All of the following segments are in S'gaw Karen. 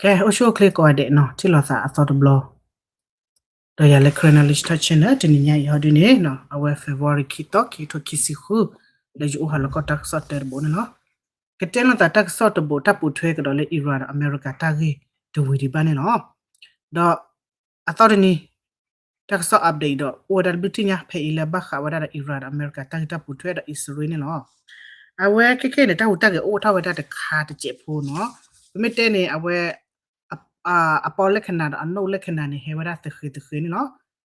ကဲ အိၣ်ဆူၣ်အိၣ်ချ့ကိးဂၤဒဲးနီၤ ထံၣ်လိာ်သးအသီတဘျီ ဒီးယၤလၢ Karen Knowledge Talk Channel တနံၤညါအံၤဟီဒုန့ၣ်နီၤ အဝဲ February ခံသီ ခံကထိခံဆံဃု လၢယအိၣ်ဟးလီၤကီၢ်တၢ်ကစီၣ်တၢတဘိန့ၣ်လီၤ. ကတဲလိာ်သးတၢ်ကစီၣ်တဘိ တၢ်ပိာ်ထွဲကဒီးလၢ Iran ဒီးအမဲရကၤတၢ်ဂ့ၢ်တဝံၤဒံးဘၣ်န့ၣ်လီၤ. ဒီးအသီတနံၤ တၢ်ကစီၣ် update ဒီးအိၣ်ဝဲဒၣ်တဘျုးထံၣ်ညါ ဖဲအံၤလၢဘၣ်ဃးဝဲဒၣ်ဒီး Iran ဒီးအမဲရကၤတၢ်ဂ့ၢ်တၢ်ပိာ်ထွဲဒီးအံၣ်စရ့လးန့ၣ်လီၤ. အဝဲခဲခဲအံၤန့ၣ် တၢ်ဟူးတၢ်ဂဲၤအိၣ်ထီၣ်ဝဲဒၣ်တခါတစဲးဖိနီၤ. ပမ့ၢ်တဲန့ၣ် အဝဲ အပီလၢခနၤဒီးအနိၣ်လၢခနၤန့ၣ် ဟဲဝဲဒၣ်သဃ့သဃ့န့ၣ်လီၤ.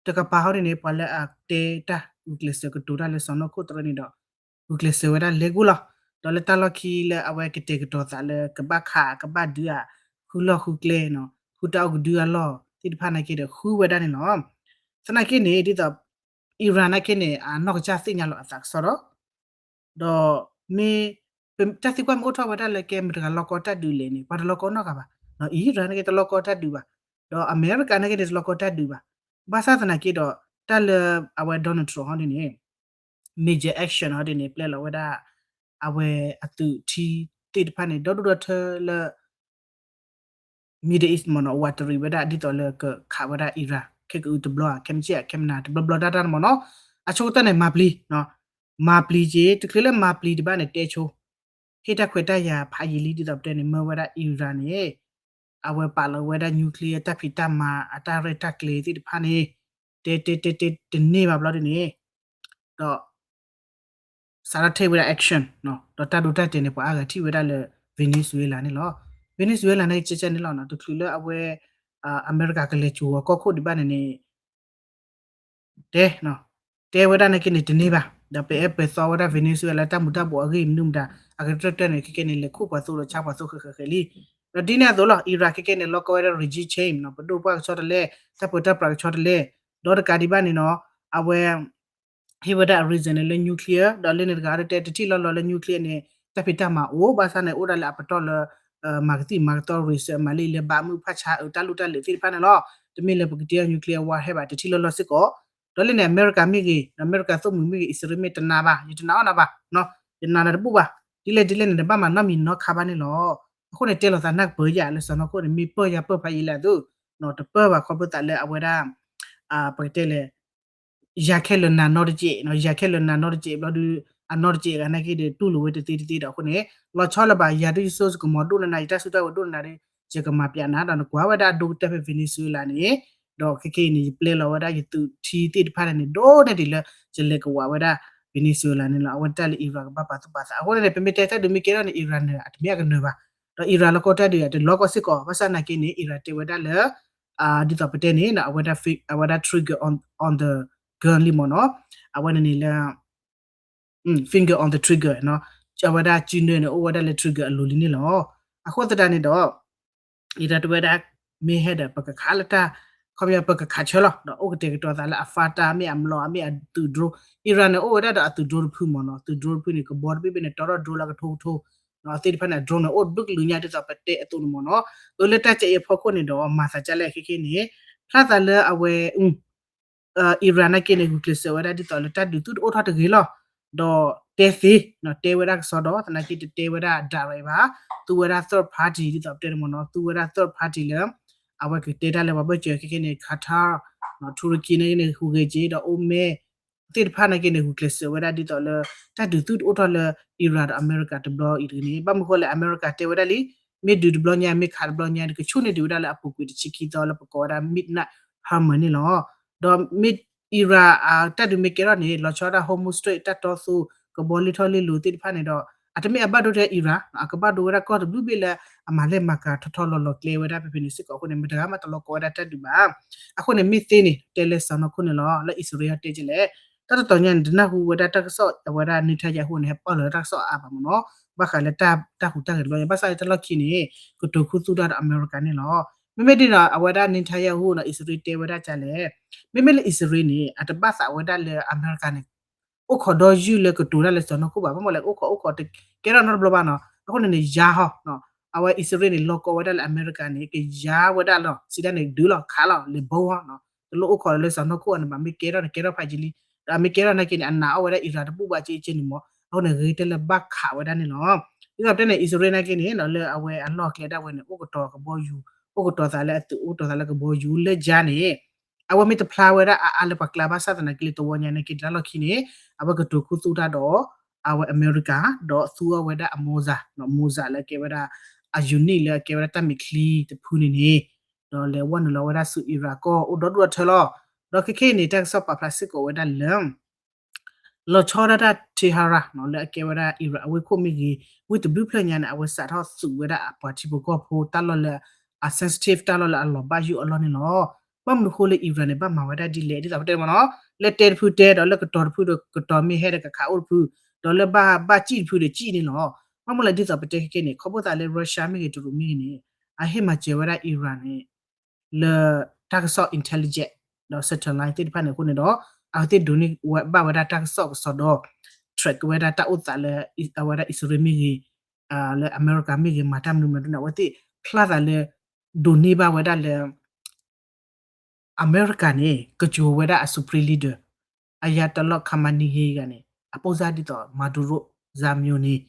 တကပၤဟီဒ်န့ၣ် ပှၤလၢအတဲတၢ်ဂုာ်ကျဲးစၢးကတိၤတၢ်လၢစီၤနီၢ်ခိၣ်တရၢန့ၣ်ဒီး ဂုာ်ကျဲးစၢးဝဲဒၣ်လဲၤကိၢ်လီၤ. ဒီးလၢတၢ်လီၢ်ခံလၢအဝဲကတဲာ်ကတီၤသးလၢကဘၣ်ခး ကဘၣ်ဒုးဧါ ဃုလီၢ်ဃုကျဲနီၤ ဃုတၢ်အိၣ်ကဒုအလီၢ်သ့ၣ်တဖၣ်နာ်က့ဒီး ဃုဝဲဒၣ်န့ၣ်လီၤ. သနာ်က့န့ၣ် ဒ်သိး Iran နာ်က့န့ၣ် အနီၢ်ကစၢ်သ့ၣ်ညါလီၤအသးကစီၣ်ဒီး ဒီးမ့ၢ် တၢ်သံကွၢ်မ့ၢ်အိၣ်ထီၣ်ဝဲဒၣ်လၢကဲမတၤတဂၤလီၤကီတၢ်ဒုးလဲၣ်န့ၣ် ပှၤတလီၤကီနီတဂၤဘၣ်. ဒီး Iran နာ်က့တလီၤကီတၢ်ဒုးဘၣ်. ဒီးအမဲရကၤနာ်က့န့ၣ် တလီၤကီတၢ်ဒုးဘၣ်. ဘၣ်ဆၣ်သနာ်က့ဒီး တၢ်လၢအဝဲ Donald Trump ဟီဒ်န့ၣ် major action ဟီဒ်န့ၣ် ပျဲလီၤဝဲဒၣ် အဝဲအသုးထံသ့ၣ်တဖၣ်န့ၣ် ဒီဒူၣ်ဒီထၢလၢ Middle East မ့ၢ်နီၤ ဝးတရံးဝဲဒၣ် ဒ်သိးလၢကခးဝဲဒၣ် Iran ခဲကအုတဘျီဧါ ခဲမုၢ်ဆ့ၣ်ဧါ ခဲမုၢ်နၤ တဘျီဘျီတၢ်တၢ်န့ၣ်မ့ၢ်နီၤ. အဆိကတၢၢ်န့ၣ် မၤပျံၤ မၤပျံၤက့ၤ တချုးလၢမၤပျံၤဒံးဘၣ်န့ၣ် တဲဆိ ဟ့ၣ်တၢ်ခွဲးတၢ်ယာ်ဖးယံာ်လံ ဒ်သိးပတဲန့ၣ် မၢဝဲဒၣ် Iran န့ၣ် အဝဲပာ်လီၤဝဲဒၣ် nuclear တၢ်ဖံးတၢ်မၤအတၢ်ရဲၣ်တၢ်ကျဲၤသ့ၣ်တဖၣ်န့ၣ် တဲတဲတဲတဲတန့ၢ်ဘၣ်ဘျီဒ်န့ၣ် ဒီး စးထီၣ် take ဝဲဒၣ် action ဒီးတၢ်ဒိတၢ်တဲာ်န့ၣ် ပှၤအါဂၤထံၣ်ဝဲဒၣ်လၢ Venezuela န့ၣ်လီၤ. Venezuela န့ၣ် ကဲကဲန့ၣ်လီၤ တချုးလၢအဝဲ အမဲရကၤကလဲၤစိာ်ဝဲကီၢ်ခိၣ်ဒံးဘၣ်န့ၣ်န့ၣ် တဲ တဲဝဲဒၣ်နာ်က့န့ၣ်တန့ၢ်ဘၣ် ဒီးပအဲၣ်ပသီဝဲဒၣ် Venezuela တၢ်မူၤတၢ်ဘှီးအဂ့ၢ်မနုၤမတၤ အကတၢၢ်တၢၢ်န့ၣ် ခဲကဲန့ၣ် လဲၤခူၣ်ပှၤသိဒီးဆါပှၤသိဃဲးဃဲးဃဲးလံ. ဒီးဒ်န့ၣ်အသိးလီၤ Iran ခဲကဲန့ၣ် လီၤကီဝဲဒၣ် regime change နီၤ ပဒိၣ်ပှၢ်ကဆီတလဲ တၢ်ပၢတၢ်ပြးကဆီတလဲ ဒီးတကးဒံးဘၣ်န့ၣ်နီၤ အဝဲ ဟ့ၣ်ဝဲဒၣ်အ reason န့ၣ်လၢ nuclear ဒီးလၢန့ၣ်တဂၤဒီးတဲ တထံၣ်လီၤလီၤလၢ nuclear န့ၣ် တၢ်ဖံးတၢ်မၤအိၣ် ဘၣ်ဆၣ်န့ၣ် အိၣ်ဒၣ်လၢအပတီၢ်လၢ မၤကသံၣ်မၤကသီ research မၤလံလၢဘးမုၢ်ဖၣ်ဆါအတၢ်လိၣ်တၢ်လဲၤသ့ၣ်တဖၣ်န့ၣ်လီၤ. တမ့ၢ်လၢပကတ့အီၤ nuclear warhead ဘၣ် တထံၣ်လီၤလီၤစ့ၢ်ကီး ဒီးလၢန့ၣ် အမဲရကၤမ့ၢ်ဂ့ၤ အမဲရကၤသိၣ်မှံၤမ့ၢ်ဂ့ၤ အံၣ်စရ့လးမ့ၢ်တနာ်ဘၣ် ယတနာ်အီၣ်နၤဘၣ် ယနာ်နၤတဘူၣ်ဘၣ် ဒ်လဲၣ်ဒ်လဲၣ်န့ၣ် နဘၣ်မၤနီတမံၤနီတခါဘၣ်န့ၣ်လီၤ. အဃိန့ၣ် တဲလိာ်သးနၢ်ကပၢၤယၤလၢစီၤနီၢ်ခိၣ်န့ၣ် မ့ၢ်ပၢၢ်ယၤပၢၢ်ဖးယံာ်လၢအသိး တပၢၢ်ဘၣ်ခီဖျိသးလၢအဝဲဒၣ် ပကတဲလဲၣ် ယၤခဲလၢာ်နၤနီတစဲး ယၤခဲလၢာ်နၤနီတစဲးဘျီဒုး အနီတစဲးဂၤနာ်က့ဒီး တူၢ်လိာ်ဝဲတသ့တသ့ဒီးအဃိန့ၣ် လီၤဆီလၢၤဘၣ် ယၤဒုးယစိစကမီၤဒိၣ်နနၤ ယတၢ်စုတၢ်ဝဲၤဒိၣ်နနၤဒီး ယကမၤပျးနၤ ဒီးနကွၢ်ဝဲဒၣ်အဒိကတၢၢ်ဖဲ Venezuela န့ၣ် ဒီးခဲကနံၣ်အံၤန့ၣ် ယပျဲလီၤဝဲဒၣ်ယသုးထံသ့ၣ်တဖၣ်န့ၣ်န့ၣ် ဒိၣ်န့ၢ်ဒံးလၢ ယလဲၤကဝးဝဲဒၣ် Venezuela န့ၣ်လီၤ. အဝဲတၢ်လၢ Iran ကဘၣ်ပာ်သူၣ်ပာ်သး အဃိန့ၣ် ပမ့ၢ်တဲတၢ်ဒုးမ့ၢ်ကဲထီၣ်န့ၣ် Iran န့ၣ် အတမ့ၢ်အကနၢၤဘၣ် ဒီး Iran လီၤကီတၢ်ဒုးအတလီၤကီစ့ၢ်ကီး ဘၣ်ဆၣ်နာ်က့န့ၣ် Iran တဲဝဲဒၣ်လၢ ဒ်သိးပတဲန့ၣ် အဝဲဒၣ် trigger on the gun လံမ့ၢ်နီၤ အဝဲန့ၣ်န့ၣ်လၢ finger on the trigger အဝဲဒၣ်စုနၢန့ၣ် အိၣ်ဝဲဒၣ်လၢ trigger အလိၤလံန့ၣ်လီၤ. အဃိသတးန့ၣ်ဒီး Iran တဲဝဲဒၣ် မ့ၢ်ဟဲဒီးပကခးလၢတၢ် ခီပညီပကခးဆၢလီၤ ဒီးအိၣ်ကတဲာ်ကတီၤသးလၢအ fighter မ့ၢ်အမျိာ် မ့ၢ်အသုး drone Iran န့ၣ် အိၣ်ဝဲဒၣ်ဒီးအသုး drone တဖုမ့ၢ်နီၤ သုး drone တဖုန့ၣ် ကဘီတဘ့ၣ်ဘ့ၣ်န့ၣ် တီထီၣ် drone လၢကထိကထိ သ့ၣ်တဖၣ်န့ၣ် drone န့ၣ် အိၣ်တဘျုးကလုာ်ညါဒ်သိးပတဲအသိးန့ၣ်မ့ၢ်နီၤ အလၢတၢ်ကဲအံၤအဖီခိၣ်န့ၣ်ဒီး မၤသးဒ်လဲၣ်ခဲကနံၣ်န့ၣ် ဖျါသးလၢအဝဲ Iran နာ်က့န့ၣ် ဂုာ်ကျဲးစၢးဝဲဒၣ်ဒ်သိးလၢတၢ်ဒုးသုတအိၣ်ထီၣ်တဂ့ၤလီၤ. ဒီးတဲသ့ တဲဝဲဒၣ်ကစီဒီ သနာ်က့တတဲဝဲဒၣ် direct ဘၣ် သူဝဲဒၣ် third party ဒ်သိးပတဲန့ၣ်မ့ၢ်နီၤ သူဝဲဒၣ် third party လၢ အဝဲကတဲတၢ်လၢပှၤဘၢၣ်စၢၤခဲကနံၣ်န့ၣ် Qatar Turkey နာ်က့န့ၣ် ဟူးဂဲၤက့ၤဒီး Oman သ့ၣ်တဖၣ်နာ်က့န့ၣ် ဂုာ်ကျဲးစၢးဝဲဒၣ်ဒ်သိးလၢ တၢ်ဒုးသုတအိၣ်ထီၣ်လၢ Iran ဒီးအမဲရကၤတဘျီအံၤတဂ့ၤန့ၣ် ဘၣ်မနုၤဃိလဲၣ် အမဲရကၤတဲဝဲဒၣ်လံ မ့ၢ်ဒုးတဘျီညါ မ့ၢ်ခးတဘျီညါ ကဆူၣ်န့ၢ်ဒံးဝဲဒၣ်လၢအပူၤကွံာ်တဆံခံသီလၢပကိးဝဲဒၣ် Midnight Hammer န့ၣ်လီၤ. ဒီးမ့ၢ် Iran တၢ်ဒုးမ့ၢ်ကဲထီၣ်န့ၣ် လီၤဆီဒၣ် Hormuz Strait တၢ်တီသူ ကဘီလ့ထီၣ်လ့လိၤသ့ၣ်တဖၣ်န့ၣ်ဒီး အတမ့ၢ်အဘၣ်ဒိထဲ Iran အကဘၣ်ဒိဝဲဒၣ်ကီၢ်တဘျုးဘ့ၣ်လၢ အမၤလဲၢ်မၤကၤထီထီလီၤလီၤကျဲဝဲဒၣ်ဖဲဖဲန့ၣ်စ့ၢ်ကီးအဃိန့ၣ် မတဂၤမးတလီၤကီဝဲဒၣ်တၢ်ဒုးဘၣ်. အဃိန့ၣ်မ့ၢ်သ့န့ၣ် တဲလၢစီၤနီၢ်ခိၣ်န့ၣ်လီၤ လၢအံၣ်စရ့လးတဲကလဲၣ် တၢ်တတီၤညါန့ၣ် တနၢ်ဟူဝဲဒၣ်တၢ်ကစီၣ်အဝဲဒၣ် Netanyahu န့ၣ် ဟဲပာ်လီၤတၢ်ကစီၣ်အါဘၣ်မ့ၢ်နီၤ ဘၣ်ဃးလၢတၢ်ဟူးတၢ်ဂဲၤတဘျီညါ ဘၣ်ဆၣ်လၢတၢ်လီၢ်ခံန့ၣ် ကတိၤခူသူၣ်တၢ်ဒီးအမဲရကၤန့ၣ်လီၤ. မ့မ့ၢ်ဒ်န့ၣ် အဝဲဒၣ် Netanyahu န့ၣ် အံၣ်စရ့လးတဲဝဲဒၣ်ကလဲၣ် မ့မ့ၢ်လၢအံၣ်စရ့လးန့ၣ် အတဘၣ်သးဝဲဒၣ်လၢအမဲရကၤန့ၣ် အိၣ်ခိးဒီယုၢ်လၢကတိၤတၢ်လၢစီၤနီၢ်ခိၣ်ဘၣ် ဘၣ်မနုၤလဲၣ် အိၣ်ခိးအိၣ်ခိးတကဲထီၣ်နီတဘျီဘၣ်နီၤ အဃိန့ၣ်န့ၣ် ယါဟီ အဝဲအံၣ်စရ့လးန့ၣ် လီၤကီဝဲဒၣ်လၢအမဲရကၤန့ၣ် ကယါဝဲဒၣ်လီၤ စံးဒၣ်န့ၣ် ဒုးလီၤခးလီၤ လဲၤဘီဟီ တလိၣ်အိၣ်ခိးလၢစီၤနီၢ်ခိၣ်အန့ၣ်ဘၣ် မ့ၢ်ကဲထီၣ်န့ၣ် ကဲထီၣ်ဖးယံာ်လံ ဒီးအမ့ၢ်ကဲထီၣ်နာ်က့န့ၣ် အနာ်အီၣ်ဝဲဒၣ်အံရၣ်တဘူၣ်ဘၣ်က့က့န့ၣ်မ့ၢ် အဃိန့ၣ် ဂ့ၤတဲလၢဘၣ်ခးဝဲဒၣ်န့ၣ်လီၤ. ဒ်သိးပတဲန့ၣ် အံၣ်စရ့လးနာ်က့န့ၣ် လၢအဝဲအလီၢ်ကျဲဒၣ်ဝဲန့ၣ် အိၣ်ကတီၤကဘီယူၤ အိၣ်ကတီၤသးလၢအသုး အိၣ်ကတီၤသးလၢကဘီယူၤလၢယါန့ၣ် အဝဲမ့ၢ်တဖျါဝဲဒၣ်အါအါလၢပှၤကျါဘၣ်ဆၣ်သနာ်က့လၢတဝီညါန့ၣ်က့ၤတၢ်လီၢ်ခံန့ၣ် အဝဲကတိၤခူသူၣ်တၢ်ဒီး အဝဲအမဲရကၤ ဒီးသူအီၤဝဲဒၣ်အ missile, missile လၢအကဲဝဲဒၣ် အ unit လၢအကဲဝဲဒၣ်တၢ်မဲာ်ချံတဖုန့ၣ်န့ၣ် ဒီးလဲၤဝဲနုာ်လီၤဝဲဒၣ်ဆူ Iran ကီၢ်အိၣ်ဒီဒူၣ်အထၢလီၤ. ဒီးခဲခဲအံၤန့ၣ် တၢ်ကစီၣ်ပာ်ဖျါစ့ၢ်ကီးဝဲဒၣ်လၢ လီၤဆီဒၣ်တၢ် Tehran လၢအကဲဝဲဒၣ် Iran အဝ့ၢ်ခိၣ်မ့ၢ်ဂ့ၤ ဝ့ၢ်တဘျုးဖျၢၣ်ညါန့ၣ် အဝဲစးထီၣ်သုးဝဲဒၣ်အပှၤထံဖိကီၢ်ဖိတၢ်လီၢ်လၢ အ sensitive တၢ်လီၢ်လၢအလီၤဘၣ်ယိၣ်အလီၢ်န့ၣ်လီၤ. ဘၣ်မနုၤဃိလၢ Iran န့ၣ် ဘၣ်မၤဝဲဒၣ်ဒ်လဲၣ် ဒ်သိးပတဲမ့ၢ်နီၤ လၢတဲတဖုတဲ ဒီးလၢကတီၤတဖုဒီးကတီၤမ့ၢ်ဟဲဒီးကခးအိၣ်တဖု, ဒီးလၢဘၣ်ဘၣ်စံၣ်တဖုဒီးစံၣ်န့ၣ်လီၤ. ဘၣ်မနုၤလဲၣ်ဒ်သိးပတဲခဲကဲန့ၣ် ခီဖျိသးလၢ Russia မ့ၢ်ဂ့ၤ တရူးမ့ၢ်ဂ့ၤန့ၣ် အဟ့ၣ်မၤစၢၤဝဲဒၣ် Iran န့ၣ် လၢတၢ်ကစီၣ် intelligence ဒီး satellite သ့ၣ်တဖၣ်န့ၣ်အဃိန့ၣ်ဒီး အဝဲသ့ၣ်ဒိးန့ၢ်ဝဲဘၣ်ဝဲဒၣ်တၢ်ကစီၣ်ကစီၣ်ဒီး track ဝဲဒၣ်တၢ်အိၣ်သးလၢ အဝဲဒၣ်အံၣ်စရ့လးမ့ၢ်ဂ့ၤ လၢအမဲရကၤမ့ၢ်ဂ့ၤ မၤတၢ်မနုၤမနုၤန့ၣ် အဝဲသ့ၣ်ဖျါသးလၢ ဒိးန့ၢ်ဘၣ်ဝဲဒၣ်လၢ အမဲရကၤန့ၣ် ကစိာ်ဝဲဒၣ်အ supreme leader Ayatollah Khamenei ဂ့ၤဂၤန့ၣ် အပိၢ်စၢ်ဒ်သိး Maduro စၢ်မျိၤန့ၣ်